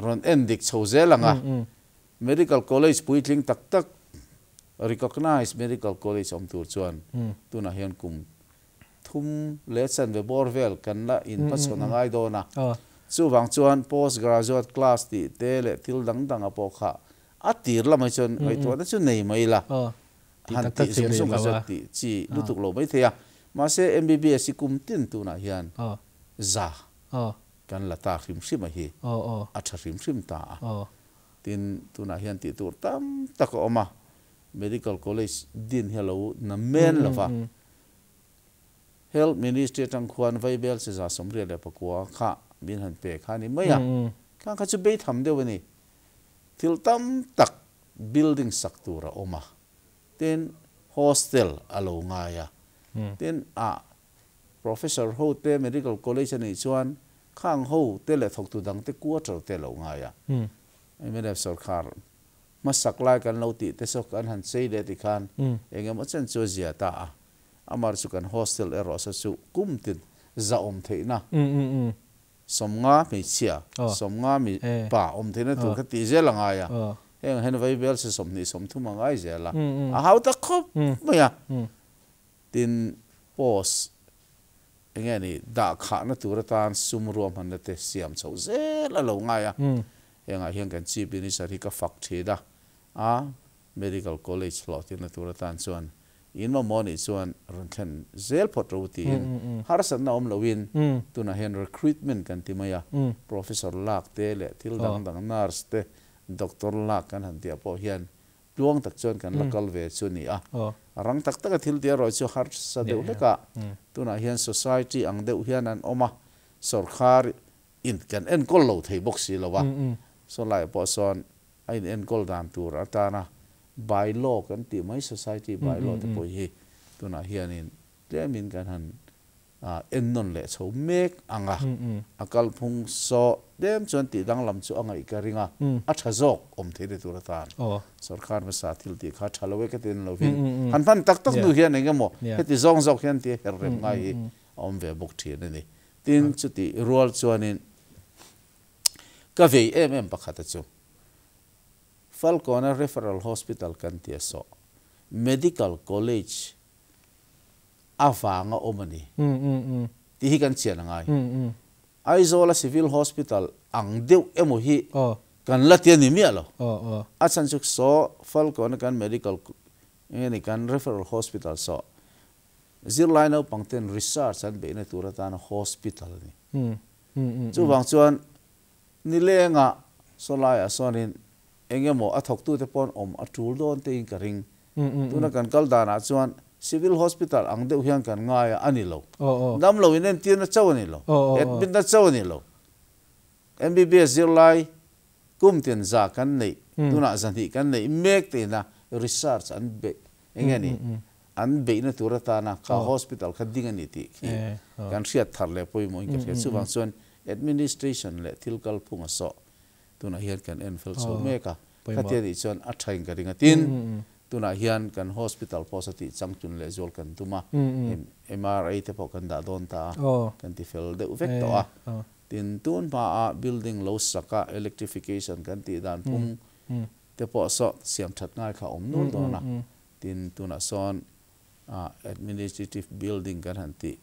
rawn en dik chho zel ang a. Medical College puitling tak tak recognized Medical College awm tur chuan tunah hian kum thum leh chen ve bawr vel kan la inhmachhawn a ngai dawn a. Chuvang chuan post graduate class tih te leh thil dang dang a pawh kha A tir lamah chuan ngaihtuahna chu nei mai la, han tih zung zung kha chuan tih chi lutuk lo mai thei a. Mahse MBBS hi kum tin tunah hian za kan la ta hrim hrim a hi, a tha hrim hrim ta a. Tin, tunah hian tih tur tam tak a awm a. Medical College din hi a lo na men lo va. Health Ministry atang khuan Vaibel chi 189 kha min han pe kha a ni mai a. Khang kha chu bei tham deuh a ni. Thil tam tak building sak tur a awm a. Tin, hostel a lo ngai a. Tin, a Professor ho te Medical College a nih chuan khang ho te leh thawktu dang te quarter te a lo ngai a. Mnf sorkar hmasak lai kan lo tih te saw kan han chei leh tikhan eng emaw chen chu a zia ta a. Amar chu kan hostel erawh saw chu kum tin zahawm theihna 50 hmeichhia, 50 mi pa awm theihna tur kha tih zel a ngai a. Heng hian vaibel se 20 30 a ngai zel a. A hau tak khawp mai a. Tin, post enge ni dah khahna tur atan sum ruahmanna te siam chhoh zel a lo ngai a. Hengah hian kan Chief Minister hi ka fak thin a, a Medical College hlawhtlinna tur atan chuan in mamawh nih chuan rawn thlen zel phawt ro tiin harsatna awm loin tunah hian recruitment kan ti mai a, Professor lak te leh thil dang dang nurse te doctor lak kan han tih ah pawh hian Tluang tak chuan kan la kal ve chu a ni a. Rang tak taka thil tia rawih chu harsa deuh hlek a, tunah hian society ang deuh hian an awm a, sawrkhar in kan enkawl lo thei bawk si lo a. Saw laiah pawh sawn a in enkawl dan tur atana by law kan tih mai society by law te pawh hi tunah hianin tlemin kan han en nawn leh chho mek ang a, a kalphung saw tlem chuan tih danglam chu a ngaih ka ring a, a tha zawk awm thei te tur atan sorkar hmasa thil tih kha tha lo e ka ti en lovin han hman tak tak hnu hian eng emaw heti zawng zawk hian tia her rem ngai hi a awm ve bawk thin a ni. Tin, chutih rual chuanin ka vei em em pakhata chu Falkawna Referral Hospital kan tia saw Medical College avanga awm a ni tih hi kan chian a ngai. Aizawla Civil Hospital ang deuh emaw hi kan la ti a ni miah lo. A chhan chu saw Falkawn-a kan medical eng nge ni kan referral hospital saw zirlai naupang ten research an beihna tur atana hospital a ni. Chuvang chuan nilenga saw laiah sawnin eng emaw a thawktute pawn awm a tul dawn teiin ka ring. Tuna kan kal danah chuan Civil Hospital ang deuh hian kan ngai a, a ni lo. Damlo in entirna chauh a ni lo. Admit na chauh a ni lo. MBBS zirlai kum tin za kan neih, tunah 200 kan neih mek te ina research an beih, eng nge ni, an beihna tur atana kha hospital kha ding a ni tih khi kan hriat thar leh pawimawhin ka hria. Chuvang chuan administration leh thil kalphung a sawh tunah hian kan en fel chho mek a, khatia nih chuan a thain ka ring a. Tin, tunah hian kan hospital pawh sa tih changtlun leh zual kan tum a, MRI te pawh kan dah dawn ta a, kan ti fel deuh vek tawh a. Tin, tun hmaah building lo sak a, electrification kan tih dan phung te pawh saw siam that ngai kha a awm nul dawn a. Tin, tunah sawn administrative building kan han tih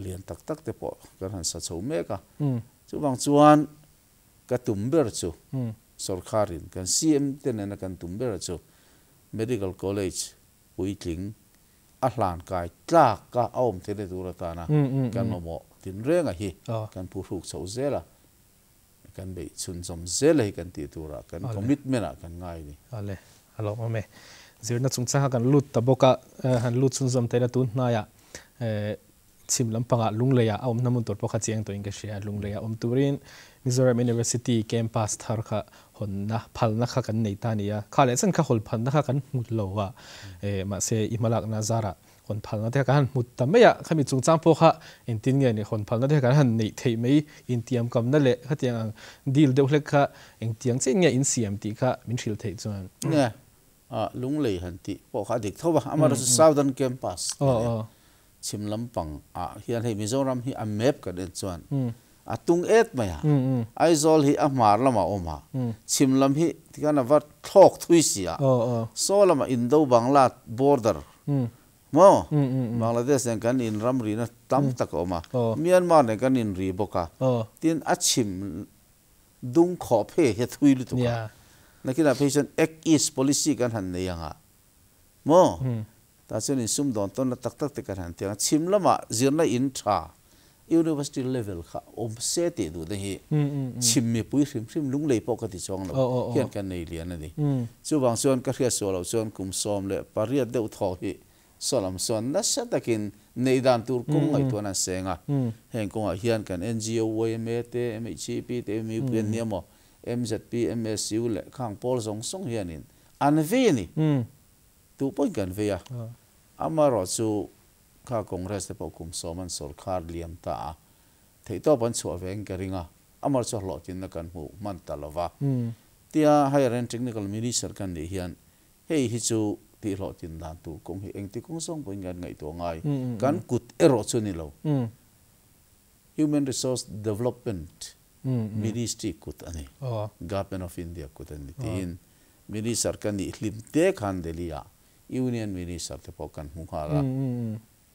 lian tak tak te pawh kan han sa chho mek a. Chuvang chuan ka tum ber chu sorkarin kan CM te nena kan tum ber chu Medical College puitling a hlan kai tlak a a awm theihna tur atana kan mamawh tinrenga hi kan phuhruk chho zel a, kan beih chhunzawm zel a hi kan tih turah kan commitment ah kan ngai a ni. Awle, a lawmawm e. Zirna chungchanga kan lut ta bawk a, han lut chhunzawm theihna tun hnaiah Chhim lampangah Lungleiah a awmna hmun tur pawh kha chiang tawhin ka hria. Lungleiah awm turin Mizoram University campus thar kha hawnna phalna kha kan nei ta a ni a. Kha leh chan kha hawl phalna kha kan hmu lo a, mahse i hmalakna zarah hawn phalna te kha kan han hmu ta mai a. Khami chungchang pawh kha engtin nge ni hawn phalna te kha kan han neih theih mai intiamkamna leh khatiang ang deal deuh hlek kha engtiang chiah in nge insiam tih kha min hrilh theih chuan. Nge Lunglei han tih pawh kha a dik tho va, amaherawhchu Southern Campus tih a ni a. Chhim lampang ah hian hei Mizoram hi a map kan en chuan a tung et mai a, Aizawl hi a hmar lamah a awm a, chhim lam hi tikhan a va thlawk thui si a, saw lamah Indo Bangla border maw Bangladesh nen kan in ramrina tam tak a awm a, Myanmar nen kan in ri bawk a, tin a chhim dung khawh phei hi a thui lutuk a, nakinah phei chuan Act East policy kan han nei ang a maw. Tah chuan insum dawn tawnna tak tak te kan han ti ang a, chhim lamah zirna in tha University level kha awm se tih duhna hi chhim mipui hrim hrim lunglei pawh ka ti chuang lo hian kan nei lian a ni. Chuvang chuan ka hriat suah loh chuan kum 18 deuh thaw hi sawlam sawn nasa takin nei dan tur kawng ngaihtuahna an seng a. Heng kawngah hian kan NGO, YMA te, MHCP te, MUP an nia maw, MZP, MSU leh khang pawl zawng zawng hianin an vei a ni. Tu pawhin kan vei a. Amaherawhchu Kha Congress te pawh kum 10 an sawrkhar liam ta a, theihtawp an chhuah ve in ka ring a, amar chu hlawhtlinna kan hmuh hman ta lo va. Tia Higher and Technical Minister kan nih hian hei hi chu tih hlawhtlin dan tur kawng hi engti kawng zawng pawhin kan ngaihtuah ngai, kan kut erawh chu ni lo. Human Resource Development Ministry kut a ni, Government of India kut a ni tiin Minister ka nih hlim te khan Delhi ah Union Minister te pawh kan hmu nghal a,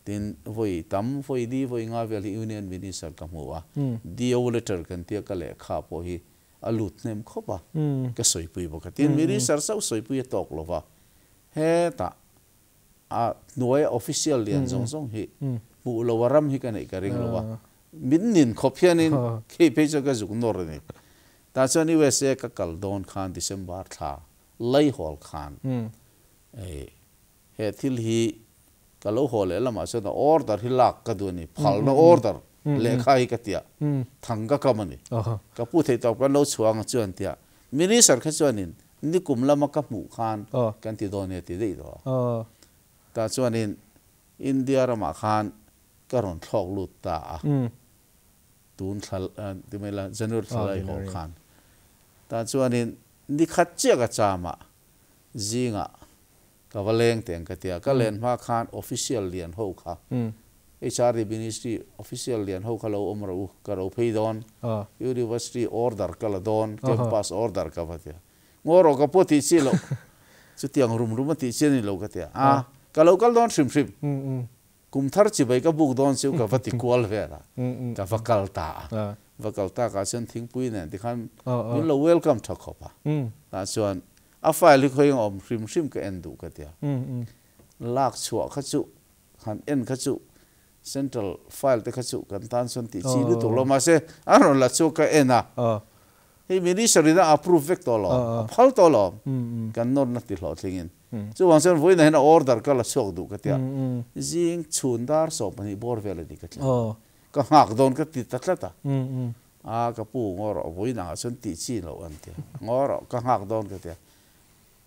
tin vawi tam, vawi li, vawi nga vel hi Union Minister ka hmu a, DO letter kan tia ka lehkha pawh hi a lut hnem khawp a, ka sawipui bawk a. Tin, Minister chauh sawipui a tawk lo va, hetah a hnuaia official lian zawng zawng hi hmuh lo a ram hi ka neih ka ring lo a, min nin khawp hianin khei phei chuan ka zuk nawr a ni. Tah chuan USA ka kal dawn khan December thla Laihawl khan he thil hi ka lo haw leh lamah chuan a order hi lak ka duh a ni, phalna order lehkha hi ka tia, thang ka kam a ni. Ka pu theih tawp kan lo chhuang a chuan tia, Minister kha chuanin nikum lama ka hmuh khan kan ti dawn nia ti daih tawh a. Tah chuanin India ramah khan ka rawn thlawk lut ta a, tun thla ti mai la January thla laihawl khan. Tah chuanin Ni khat chiah ka cham a, zingah ka va leng teng ka tia. Ka len hma khan official lian ho kha, HRD Ministry official lian ho kha lo awm rawh u, ka ro phei dawn, University order ka la dawn, campus order ka va tia. Ngaw rawh ka pawh tih chi loh, chutiang rum rum a tih chi a ni lo ka tia. A, ka lo kal dawn hrim hrim. Kum thar chibai ka buk dawn chu ka va ti kual vel a, ka va kal ta a. Va kal tak ah chuan thingpui nen tikhan min lo welcome tha khawp a. Tah chuan a file hi khawi eng awm hrim hrim ka en duh ka tia. Lak chhuah kha chu han en kha chu central file te kha chu kan tan chuan tih chi lutuk lo mahse an rawn la chu ka en a. Hei minister in a approve vek tawh lo, a phal tawh lo, kan nawrna ti hlawhtlingin. Chuvang chuan vawiinah hian a order ka la chhuak duh ka tia, zing chhun dar 12 bawr vel a ni ka thleng. Ka nghak dawn ka ti ta tlat a, a ka pu ngaw rawh vawiinah chuan tih chi loh an tia, ngaw rawh ka nghak dawn ka tia.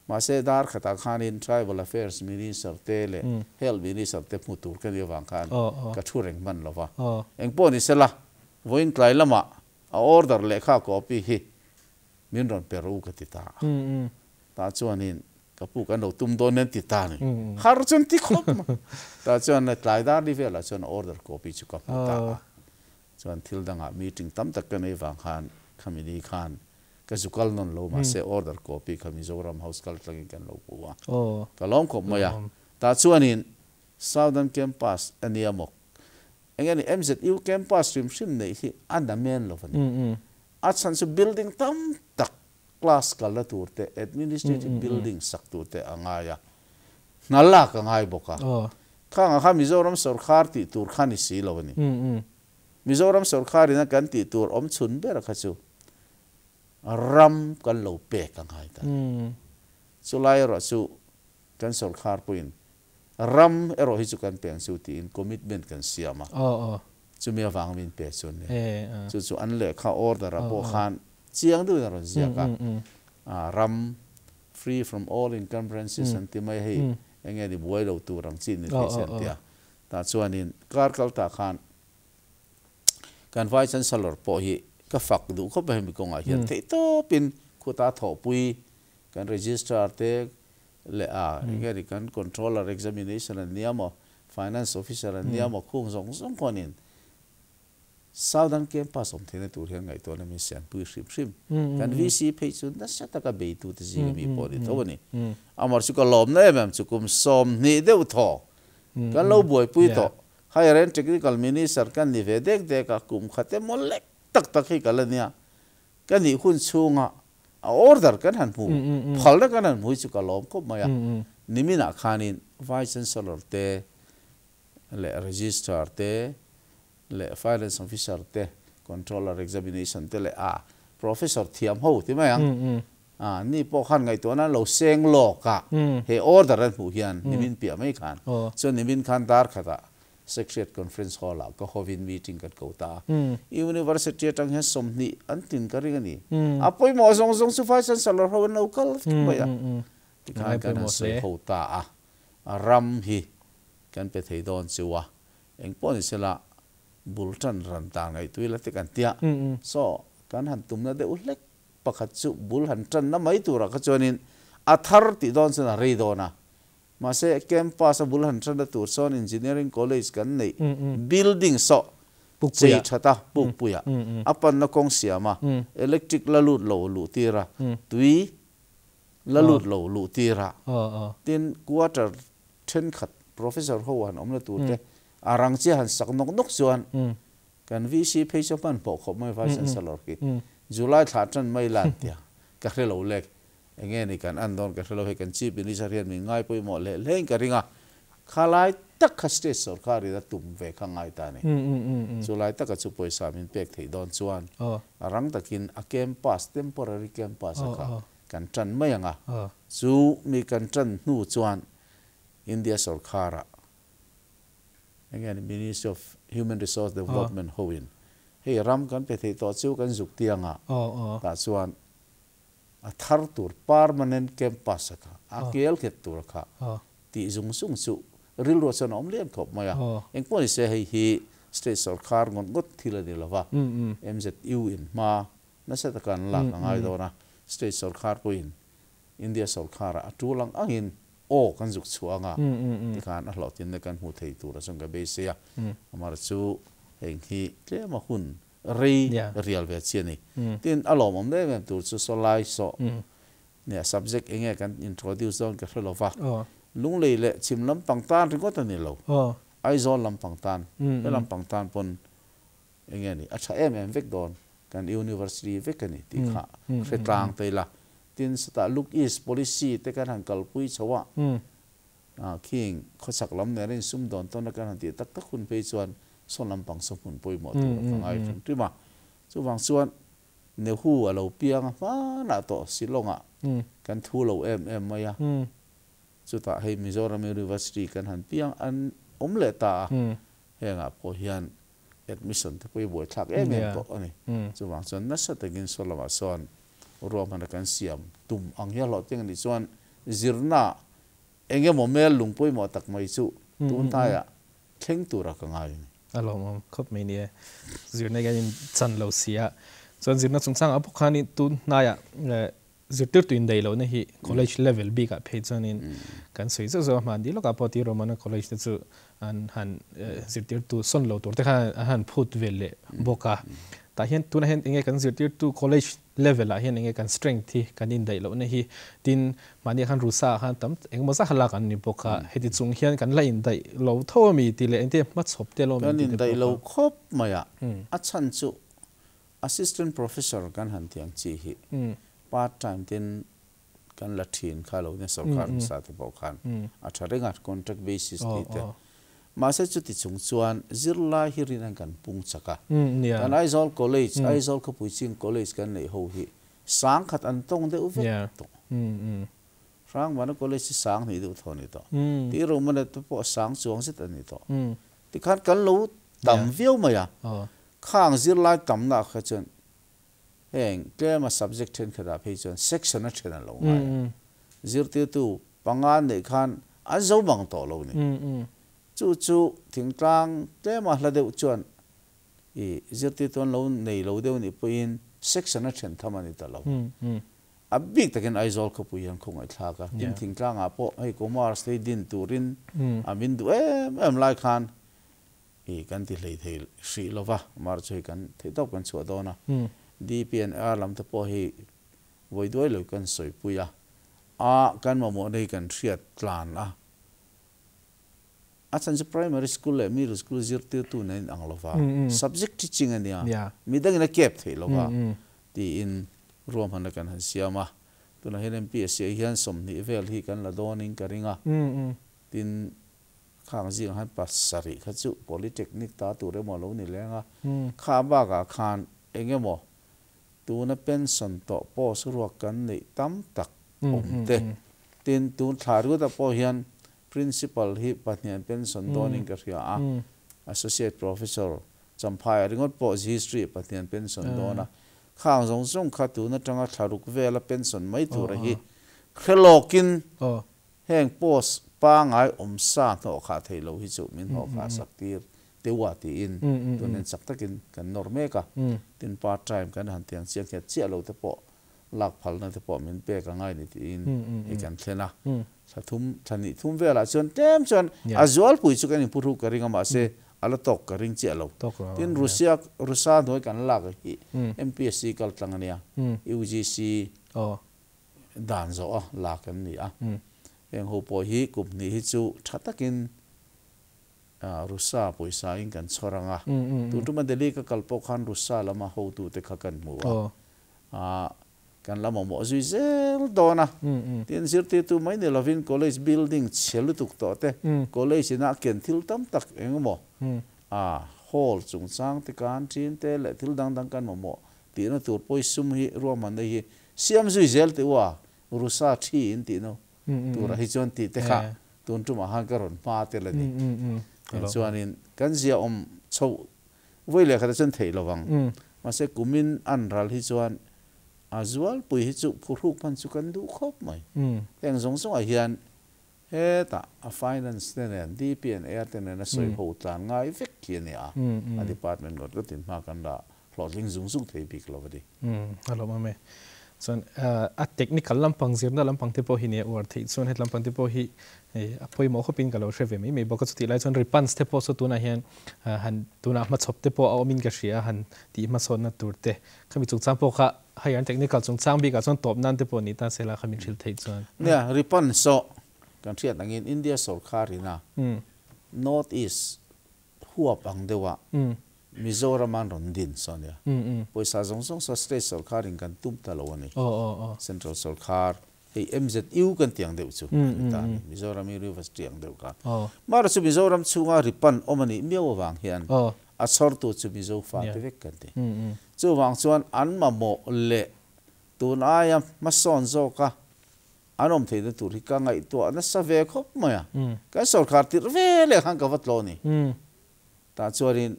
Mahse dar khatah khanin Tribal Affairs Minister te leh Health Minister te hmu tur ka nih avang khan ka thu reng hman lo va. Engpawh ni sela, vawiin tlai lamah A order lehkha copy hi min rawn pe rawh u ka ti ta a. Tah chuanin ka pu kan lo tum dawn nen ti ta ni. Har chuan ti khawp mai. Tah chuan tlai dar ni velah chuan a order copy chu ka hmu ta a. Chuan thil dangah meeting tam tak ka nei vang khan khami ni khan ka zu kal nawn lo mahse order copy kha Mizoram House kal tlangin kan lo hmu a. Ka lawm khawp mai a. Tah chuanin Southern Campus a nia maw Eng nge ni MZU campus hrim hrim neih hi a na men lo a ni. A chhan chu building tam tak class kalna tur te, administrative building sak tur te a ngai a, hna lak a ngai bawk a. Khangah khan Mizoram sawrkhar tih tur kha ni si lo a ni. Mizoram sawrkhar ina kan tih tur awm chhun ber kha chu ram kan lo pek a ngai ta a ni. Chulai erawh chu kan sawrkhar pawhin Ram erawh hi chu kan peng chu tiin commitment kan siam a, chumi avang min pe chu an ni. Chu chu an lehkha order ah pawh khan chiang deuhin a rawn ziak a, ram free from all encumbrances an ti mai a hei, eng nge ni buai lo tur ang chi ni thei se an ti a. Tah chuanin kar kal tah khan kan Vice Chancellor pawh hi ka fak duh khawp a hemi kawngah hian theihtawpin khuta thawhpui kan Registrar te leh a enge ni kan controller examination an nia maw, finance officer an nia maw khung zawng zawng khuanin Southern Campus awm theihna tur hian ngaihtuahna min siampui hrim hrim. Kan VC phei chu nasa taka beitute zinga mi pawh a ni tho a ni. Amar chu ka lawmna em em chu kum 20 deuh thaw kan lo buaipui tawh. Higher and Technical Minister kan ni ve dek dek a, kum khat emaw lek tak tak hi ka la nia. Ka nih hun chhunga a order kan han hmu, phalna kan han hmu hi chu ka lawm khawp mai a. Niminah khanin Vice Chancellor te leh Registrar te Le finance officer te controller examination te le a professor thiam ho ti mai ang a ni pawh khan ngaihtuah nan lo seng lawk a he order an hmuh hian nimin piah mai khan chuan nimin khan dar khatah secretariat conference hall ah ka hovin meeting kan ko ta a university atang hian 20 an tin ka ring a ni a pawimawh zawng zawng chu vice chancellor ho an lo kal vek mai a tikhan kan han sawi ho ta a ram hi kan pe thei dawn chu a engpawh ni sela bul tan ran ta ngaihtuih la te kan tia. Saw, kan han tumna deuh hlek pakhat chu bul han tanna mai turah kha chuanin a thar tih dawn chuan a rei dawn a. Mahse, campus a bul han tanna tur sawn Engineering College kan neih building saw chei that a, pukpuia a panna kawng siam a, electric la lut lo luh tir a, tui la lut lo luh tir a, tin quarter thenkhat professor ho han awmna tur te A rang chiah han sak nawk nawk chuan kan VC phei chu hmanhmawh khawp mai Vice Chancellor khi July thla tan mai la an tia ka hre lo lek enge ni kan an dawn ka hre lo hei kan Chief Minister hian min ngai pawimawh leh hlein ka ring a khalai tak kha state sorkar in a tum ve kha ngai ta a ni chulai taka chu pawisa min pek theih dawn chuan a rang takin a campus temporary campus a kha kan tan mai ang a chu mi kan tan hnu chuan India sorkar ah Enge ni Ministry of Human Resource Development ho in hei ram kan pe theih tawh chu kan zuk tiang a tah chuan a thar tur permanent campus a kha a kel khet tur a kha tih zung zung chu rilru chuan a awm lian khawp mai a. Engpawh ni se hei hi state sorkar ngawt ngawt thil a ni lo va, MZU in hma nasa taka an lak a ngai dawn a, state sorkar pawhin India sorkar ah a tul ang angin aw kan zuk chhuah anga tikhan a hlawhtlinna kan hmu thei tur a chuan ka beisei a, amar chu heng hi tlema hun rei rial ve chi a ni. Tin, a lawmawm em em tur chu saw lai saw nia subject enge kan introduce dawn ka hre lo va, Lunglei leh chhim lampang tan ringawt a ni lo, Aizawl lampang tan, he lampang tan pawn Enge ni, a tha em em vek dawn, kan university vek a ni tih kha hre tlang ta ila. Tin, sawtah Look East policy te kan han kalpui chho a, khing khawchhak lam nen a insum dawn tawn a kan han tih tak tak hun phei chuan sawn lampang saw hmun pawimawh tur a ka ngai hrim hrim a. Chuvang chuan Nehu a lo piang a hmanah tawh Shillong-ah kan thu lo em em mai a. Chutah hei Mizoram University kan han piang an awm leh ta a, hengah pawh hian admission te pawh hi buaithlak em em tawh a ni. Chuvang chuan nasa takin saw lamah sawn ruahmanna kan siam tum ang hian hlawhtling a nih chuan zirna eng emaw mel lung pawimawh tak mai chu tun hnaiah thleng tura ka ngai a ni. A lawmawm khawp mai ni e. Zirna hian in chan lo si a. Chuan zirna chungchangah bawk khanin tun hnaiah Zirtirtu indaih lohna hi college level bikah phei chuanin kan sawi zeuh zeuh a, hmanni lawkah pawh tir Romana college te chu an han zirtirtu sawn lo tur te khan an han phut vel leh bawk a. Tah hian tunah hian enge kan zirtirtu college level ah hian enge kan strength hi kan indaih lohna hi tin mahni khan Rusa ah khan tam engemaw zat kha lak an ni bawk a, heti chung hian kan la indaih lo tho ami tih leh engtin hmachhawp te lo Kan indaih lo khawp mai a, a chhan chu Assistant Professor kan han tih ang chi hi part time ten kan la thin kha lo nia sorkar hmasa te pawh khan a tha reng a contract basis tih te. Mahse chuti chung chuan zirlai hi rin an kan pung chak a. Kan Aizawl College, Aizawl khawpui ching college kan neih ho hi sang khat an tawng deuh vek tawh. Hrangvana College hi sang hnih deuh thaw a ni tawh. Tih Romana te pawh sang chuang zet a ni tawh. Tikhan kan lo tam viau mai a. Khang zirlai tamna kha chuan heng tlema subject thenkhatah phei chuan section a then a lo ngai a. Zirtirtu panga neih khan an zo bang tawh lo ni. Chu chu thingtlang tlema hla deuh chuan i zirtirtu an lo nei lo deuh nih pawhin section a then tham a ni ta lo. A bik takin Aizawl khawpui hian khawngaihthlak a, tin thingtlangah pawh hei commerce te hi din turin a min duh em em lai khan I kan ti hlei thei hrih lo va, mar chu hei kan theih tawp kan chhuah dawn a. DPNR lam te pawh hei vawi duai lo kan sawipui a, a kan mamawhna hi kan hriat tlan a. A chhan chu primary school leh middle school zirtirtu nen in ang lo va, subject teaching a nia, midangin a kep theih lo va tiin ruahmanna kan han siam a. Tunah hian MPSC ah hian 20 vel hi kan la dawnin ka ring a, tin. Khang zingah khan pasarih kha chu Polytechnic ta tur emaw lo ni leng a, kha bakah khan eng emaw tuna pension tawh post ruak kan neih tam tak awm te, tin tun thla ringawtah pawh hian Principal hi pahnihan pension dawnin ka hria a, Associate Professor Champhaiah ringawt pawh History pahnihan pension dawn a, khang zawng zawng kha tun atanga thla ruk vela pension mai tura hi hre lawkin Heng post pangai awm sa hnawh khah theih loh hi chu min hnawh khah sak tir teuh a tiin tunin chak takin kan nawr mek a. Tin part time kan han tiang chiang nghet chiah lo te pawh lak phalna te pawh min pek a ngai ni tiin hei kan thlen a. Thla thum thla hnih thum velah chuan tlem chuan a zualpui chu kan inphuhruk ka ring a mahse a la tawk ka ring chiah lo. Tin Russia Rusa hnuai kan lak hi MPSC kal tlang a nia UGC Dan zawh a lak an ni a. Heng ho pawh hi kum hnih hi chu tha takin Rusa pawisa in kan chhawr ang a. Tun tuma Delhi ka kal pawh khan Rusa lama hotute kha kan hmu a. Kan la mamawh zui zel dawn a. Tin, zirtirtu mai ni lovin college building chhe lutuk tawh te, college ina ken thil tam tak eng emaw hall chungchang te canteen te leh thil dang dang kan mamawh tihna tur pawisum hi ruahmanna hi Siam zui zel teh u a, Rusa thi in tih no turah hi chuan tih te kha tun tumah khan ka rawn hma tel a ni. Heng chuanin kan zia awm chhoh vawi leh khatah chuan theih lo vang. Mahse kumin an ral hi chuan a zualpui hi chu phuhruk hman chu kan duh khawp mai. Heng zawng zawngah hian hetah a finance te nen DP and AR te nen a sawi ho tlan ngai vek khi a ni a, a department ngawt ngawtin hma kan la hlawhtling zung zung thei bik lo a ni. A lawm awm e. Chuan a technical lampang zirna lampang te pawh hi nia uar theih chuan het lampang te pawh hi a pawimawh khawpin ka lo hre ve mai mai bawk a. Chutih lai chuan Ripans te pawh saw tunah hian han tunah hmachhawp te pawh a awmin ka hria a, han tih hmasawnna tur te. Khami chungchang pawh kha hei an technical chungchang bikah chuan tawp nan te pawh ni ta sela khami thil theih chuan. Nia, Ripans saw kan hriat angin India sawrkharina North East huap ang deuha Mizoram an rawn din saw nia. Pawisa zawng zawng saw state sawrkar in kan tum ta lo a ni. Central sawrkar hei MZU kan tih ang deuh chu a ni ta a ni. Mizoram University ang deuh kha. Mahra chu Mizoram chhunga ripan awm a nih miau avang hian a chhawrtu chu Mizo fate vek kan ti. Chuvang chuan an mamawh leh tun aia hmasawn zawka An awm theihna tur hi ka ngaihtuah nasa ve khawp mai a, kan sawrkar tirh ve leh khan ka va tlaw ni. Tah chuanin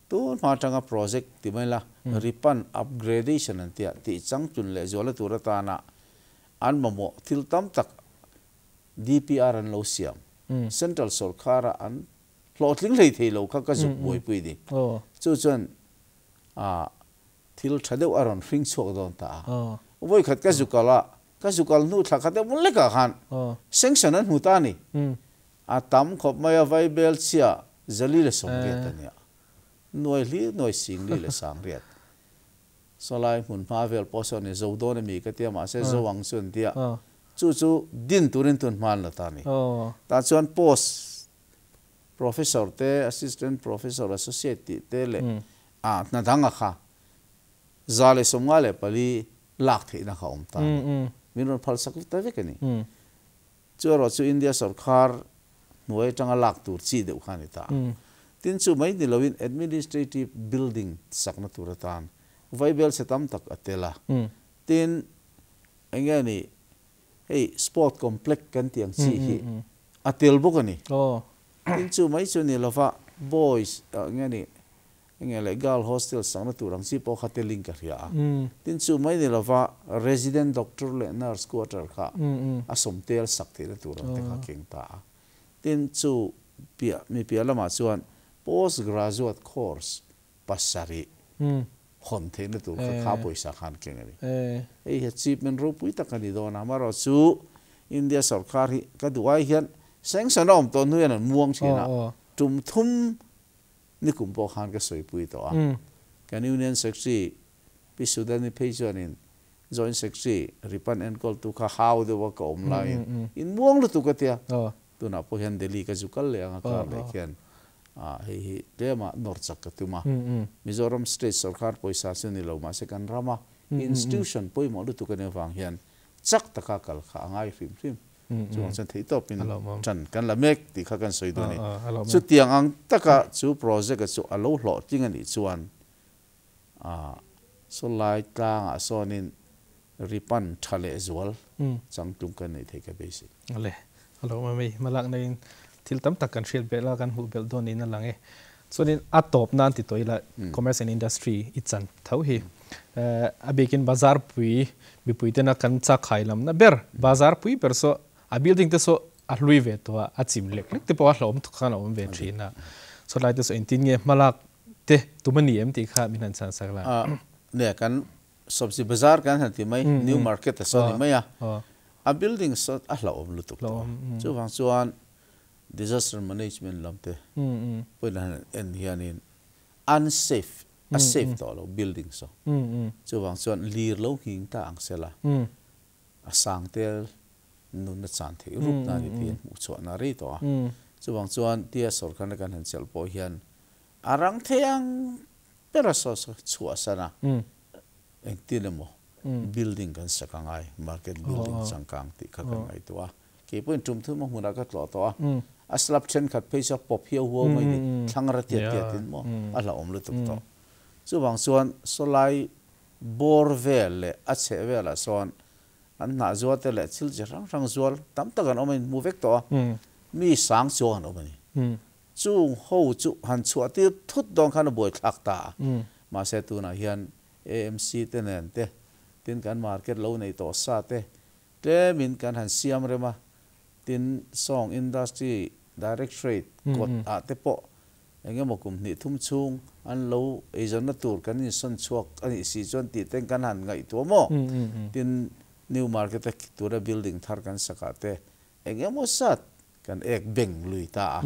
tun hma atanga project ti mai la, Ripan upgradation an tia tih changtlun leh zuala tur atana an mamawh thil tam tak DPR an lo siam. Central sawrkara an hlawhtling hlei thei lo kha ka zuk buaipui ni. Chu chuan thil tha deuh a rawn hring chhuak dawn ta a. Vawikhat ka zukal a, ka zukal hnu thla khat deuh lekah khan sanction an hmu ta a ni. A tam khawp mai a, Vaibel chhia zali leh sawmriat a nia. Nuai hlir nuai sing li leh sangriat. Sawlai hmun hma vel pawh sawn i zo dawn a mi ka tia mahse zo ang chu an tia. Chu chu din turin tun hma an la ta a ni. Tah chuan post Professor te, Assistant Professor, Associate tih te leh ah hna dang a kha 154 lak theihna kha a awm ta a ni. Min rawn phal sak ta vek a ni. Chu erawh chu India sawrkhar hnuai atanga lak tur chi deuh kha a ni ta a. Tin chu mai ni loin Administrative Building sakna tur atan vaibel chhe tam tak a tel a. Tin eng nge ni Hei sport complex kan tih ang chi hi a tel bawk a ni. Tin chu mai chu ni lova boys nge ni nge leh girl hostel sakna tur ang chi pawh kha telin ka hria a. Tin chu mai ni lova resident doctor leh nurse quarter kha a sawm tel sak theihna tur ang te kha keng ta a. Tin chu piah mi piah lamah chuan post graduate course pasarih hawn theihna tur kha kha pawisa khan keng a ni. Hei hi achievement ropui tak a ni dawn a, amaherawh chu India sawrkar hi ka duh ai hian sanction a awm tawh hnu hian an muang thin a, tum thum nikum pawh khan ka sawipui tawh a. Kan Union Secretary Pi Sudani phei chuanin Joint Secretary Ripan enkawltu kha hau deuha ka awm laiin in muang lutuk a tia, Tunah pawh hian Delhi ka zu kal leh ang a kar leh khian hei hi tlema nawr chak ka tum a. Mizoram state sawrkar pawisa chu ni lo mahse kan rama institution pawimawh lutuk a nih avang hian chak taka kal kha a ngai hrim hrim. Chuang chuan thei tawpin ṭan kan la mek tih kha kan sawi duh a ni. Chutiang ang taka chu project-a chu a lo hlawhtling a nih chuan sawlai tlangah sawnin ripan ṭha leh zual changtlung kan neih theih ka beisei. Awle, a lo awm a mi, hmalakna in thil tam tak kan hriat belh a, kan hmuh belh dawn niin a lang e. Chuanin a tawp nan ti tawh ila Commerce and Industry i chan tho hi. A bikin bazar pui mipui tena kan chakhai lamna ber bazar pui ber saw a building te saw a hlui ve tawh a, a chim lek lek te pawh a hlauhawm thuk khan a awm ve thin a. Chawtlai te saw engtin nge hmalak te tum a ni em tih kha min han chhan sak la. Nia kan Sabzi bazar kan han ti mai, New Market a saw ni mai a, a building saw a hlauhawm lutuk tawh a. Chuvang chuan disaster management lam te pawhin an han en hianin unsafe, a safe tawh lo building saw. Chuvang chuan lir lo nghing ta ang sela, a sang tel nunna chan theih rup na ni tih an hmuh chhuahna rei tawh a. Chuvang chuan tia sorkarna kan han chelh pawh hian a rang thei ang ber a saw saw chhuah san a, engtin emaw building kan sak a ngai, market building changkang tih kha kan ngaihtuah a. Kei pawhin tum thum a hmunah ka tlawh tawh a, a slab thenkhat phei chu a pawp hiau huau mai ni, thlang ra tiat tiatin maw a hlauhawm lutuk tawh. Chuvang chuan sawlai bawr vel leh a chheh velah sawn an hnah zual te leh thil chi hrang hrang zual tam tak an awm a, inhmu vek tawh a, mi sang chuang an awm a ni. Chung ho chu han chhuah tir thut dawn khan a buaithlak ta a, mahse tunah hian AMC te nen te, tin kan market lo nei tawh sa te, Tlemin kan han siam rem a, tin Song Industry Directorate kawt ah te pawh eng emaw kum hnih thum chhung an lo eizawnna tur kan insawn chhuak a nih si chuan tih ten kan han ngaihtuah maw? Tin New Market a tura building thar kan sak ah te eng emaw zat kan ek beng lui ta a,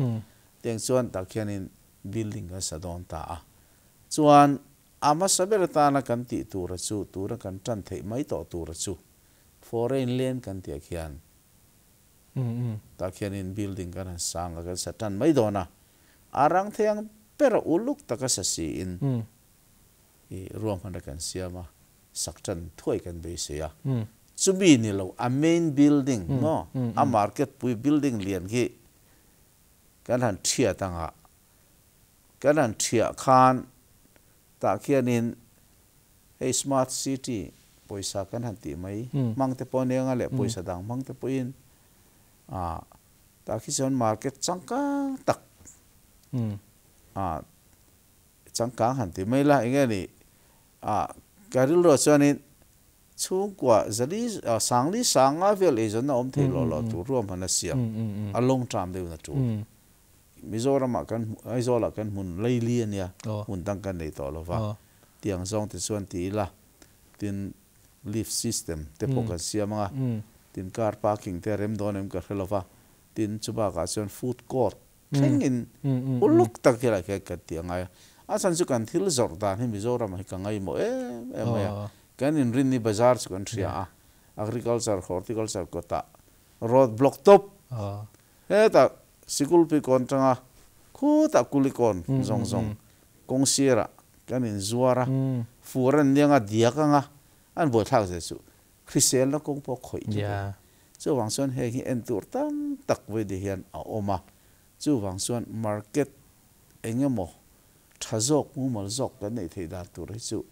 tiang chuan tak hianin building kan sa dawn ta a. Chuan a hmasa ber atana kan tih tura chu tuna kan tan theih mai tawh tura chu Foreign land kan tih ah khian tah khianin building kan han sang a, kan sa tan mai dawn a, a rang thei ang ber a uluk taka sa siin i ruahmanna kan siam a, sak tan thuai kan beisei a. Chumi ni lo a main building maw a market pui building lian khi kan han thiat ang a, kan han thiah khan tah khianin Hei smart city pawisa kan han tih mai hmang te pawh aniang a leh pawisa dang hmang te pawhin ah tah khi chuan market changkang tak ah changkang han ti mai la eng nge ni ah ka rilruah chuanin chhungkua zali sangli sanga vel eizawnna awm thei loh loh tur ruahman a siam a long term deuhin a tul Mizoramah kan Aizawlah kan hmun laili ania hmun dang kan nei tawh lova. Tiang zawng te chuan ti ila, tin lift system te pawh kan siam ang a, tin car parking te a rem dawn em ka hre lova, tin chu bakah chuan food court thlengin uluk tak hialai khian kan ti angai a. A chhan chu kan thil zawrh dan hi Mizoramah hi ka ngaihmawh em em mai a, kan inrinni bazar chu kan hria a, agriculture, horticulture kawtah road block tawp hetah Sikulpi kawn tanga khutah Kulikawn zawng zawng kawng sirah kan inzuar a, fur an niang a, diak ang a, an buaithlak zel chu hriselna kawng pawh khawih chu a ni. Chuvang chuan heng hi en tur tam tak vawi hian a awm a, chuvang chuan market eng emaw tha zawk, mumal zawk kan neih theih dan tur hi chu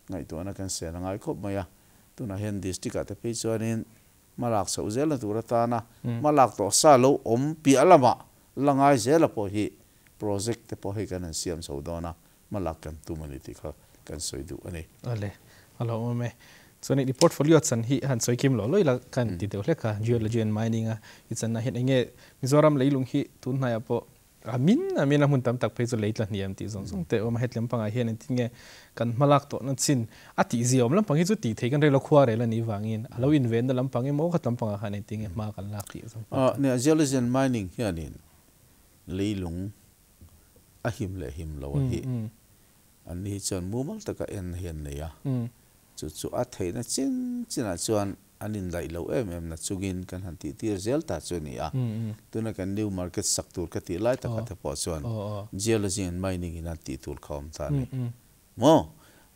ngaihtuahna kan sel a ngai khawp mai a, tunah hian district ah te phei chuanin Hma lak chhoh zelna tur atana hma lak tawh sa lo awm piah lamah la ngai zela pawh hi project te pawh hei kan han siam chho dawn a, hma lak kan tum a ni tih kha kan sawi duh a ni. Awle, a lo awm e. Chuan i portfolio chan hi han sawi kim lo lo ila kan ti deuh hlek a, Geology and Mining a i channa hian enge Mizoram leilung hi tun hnaiah pawh A min a min a hmun tam tak phei chu lei tla hniam tih zawng zawng te a awm a, hetlem pangah hian engtin nge kan hmalak tawhna chin a tih zia awm lampang hi chu tih theih kan rei lo khua rel a nih vangin a lo invenna lampang emaw khat lampangah khan engtin nge hma kan lak tih zawng pawh Nia, Geology and Mining hianin leilung a him leh him lo a hi an ni hi chuan mumal taka en hi an nei a, Chu chu a theihna chin chinah chuan an inlaih lo em em na chungin kan han tihtir zel ta chu a ni a. Tuna kan new market sak tur ka tih lai takah te pawh chuan geology and mining in an tih tur kha awm ta a ni. Maw?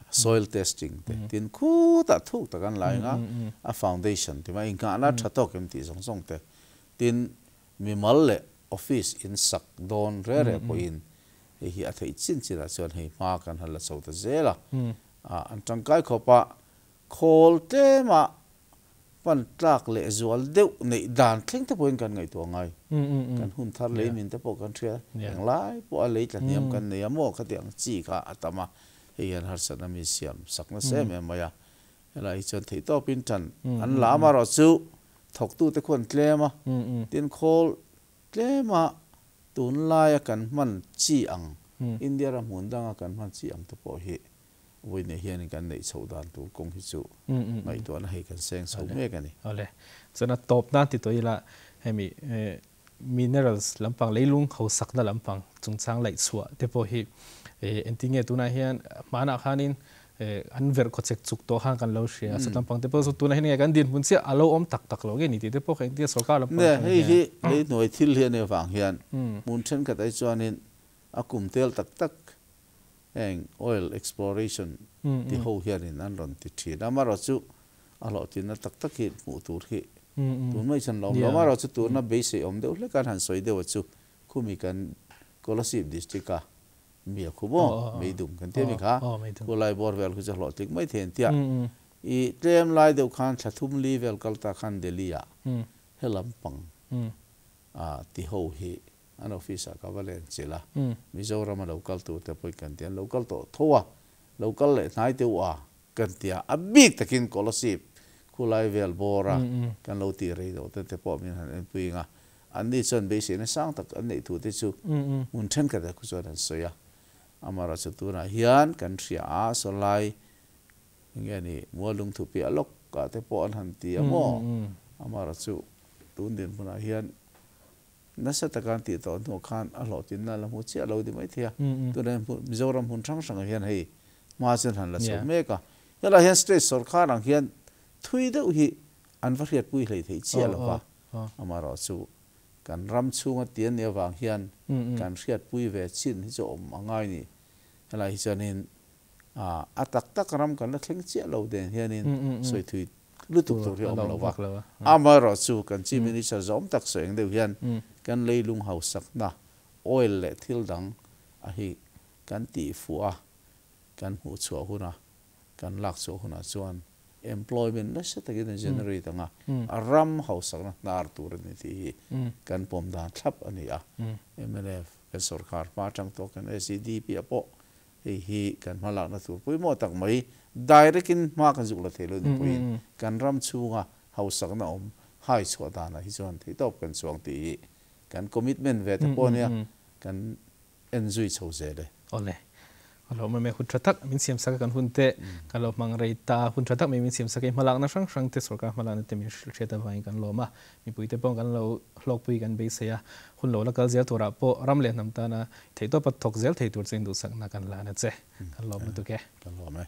Soil testing te tin khutah thuk tak an la eng a, a foundation te mai inghahna tha tawk em tih zawng zawng te. Tin, mimal leh office in sak dawn re re pawhin hei hi a theih chin chinah chuan hei hma kan han la chho ta zel a. An tangkai khawp a, khawl tlema pan tlak leh zual deuh neih dan thleng te pawhin kan ngaihtuah ngai. Kan hun thar lei min te pawh kan hria, englai pawh a lei tla hniam kan nei a maw khati ang chi kha a tam a, hei hian harsatna mi siam sak nasa em em mai a. Helai hi chuan theihtawpin tan an la amaherawhchu thawktute khuan tlem a, tin khawl tlema tunlaia kan hman chi ang, India ram hmun danga kan hman chi ang te pawh hi vawiinah hianin kan neih chhoh dan tur kawng hi chu ngaihtuahna hei kan seng chho mek a ni. Awle, chuan a tawp nan ti tawh ila hemi minerals lampang leilung hausakna lampang chungchang laih chhuah te pawh hi engtin nge tunah hian hmanah khanin an verh khaw chek chuk tawh khan kan lo hria a, sat lampang te pawh chu tunah hian nge kan dinhmun chiah a lo awm tak tak lo nge ni tih te pawh kha engtin nge sorkar lampang Ne, hei hi lei hnuai thil hi a nih avang hian hmun thenkhat ai chuanin a kum tel tak tak heng oil exploration ti ho hianin an rawn ti thin a, amaherawhchu a hlawhtlinna tak tak hi hmuh tur hi tun mai chuan la awm lo. Amaherawhchu tuna beisei awm deuh hlek an han sawi deuh a chu khumi kan Kolasib district a mi a khu maw meidum kan ti a mi kha khulai bawr vel khu chu hlawhtling mai thei an tia. I tlem lai deuh khan thla thum li vel kal ta khan Delhi ah helam pang ti ho hi an office ah ka va len chilh a, Mizoram a lo kal tur te pawhin kan ti, an lo kal tawh tho a, lo kal leh hnai deuh a kan ti a, a bik takin Kolasib khulai vel bawr a kan lo tih rei deuh te te pawh min han enpui ang a, anni chuan beiseina sang tak an neih thu te chu hmun thenkhat ah khu chuan an sawi a, amaherawhchu tunah hian kan hria a, sawlai enge ni Mualungthu piah lawk ah te pawh an han ti a maw, amaherawhchu tun dinhmunah hian Nasa taka an tih tawh hnuah khan a hlawhtlinna la hmu chiah lo ti mai thei a. Tunah hian Mizoram hmun hrang hrangah hian hei hma chuan han la chho mek a. Helaiah hian state sorkar ang hian thui deuh hi an va hriatpui hlei thei chiah lo va. Amaherawhchu kan ram chhunga ti an nih avang hian kan hriatpui ve chin hi chu awm a ngai ni. Helaiah hi chuanin a tak tak ram kan la thleng chiah lo den hianin sawi thui lutuk tur hi a awm lo va. Amaherawhchu kan Chief Minister zawm tak sawi ang deuh hian kan leilung hausakna, oil leh thil dang a hi kan tihfuh a, kan hmuhchhuah huna, kan lakchhuah hunah chuan employment nasa takin a generate ang a, a ram hausakna hnar tur a ni tih hi kan pawm dan thlap a ni a. Mnf kan sorkar hma atang tawh kan SEDP ah pawh Hei hi kan hmalakna tur pawimawh tak mai, direct in hma kan zuk la thei lo ni pawhin kan ram chhunga hausakna awm hai chhuah danah hi chuan theihtawp kan chuang tih hi kan commitment ve te pawh nia kan en zui chho zel e. Awle. A lo awm em e, hun tha tak min siam sak a kan hun te kan lo hmang rei ta, hun tha tak mai min siam sak a, i hmalakna hrang hrang te sorkar hmalakna te min hrilh hriat avangin kan lawm a, mipui te pawh kan lo hlawkpui kan beisei a, hun lo la kal zel turah pawh ram leh hnam tana theihtawpa thawk zel thei tur chu induhsakna kan la na che. Kan lawm lutuk e. Kan lawm e.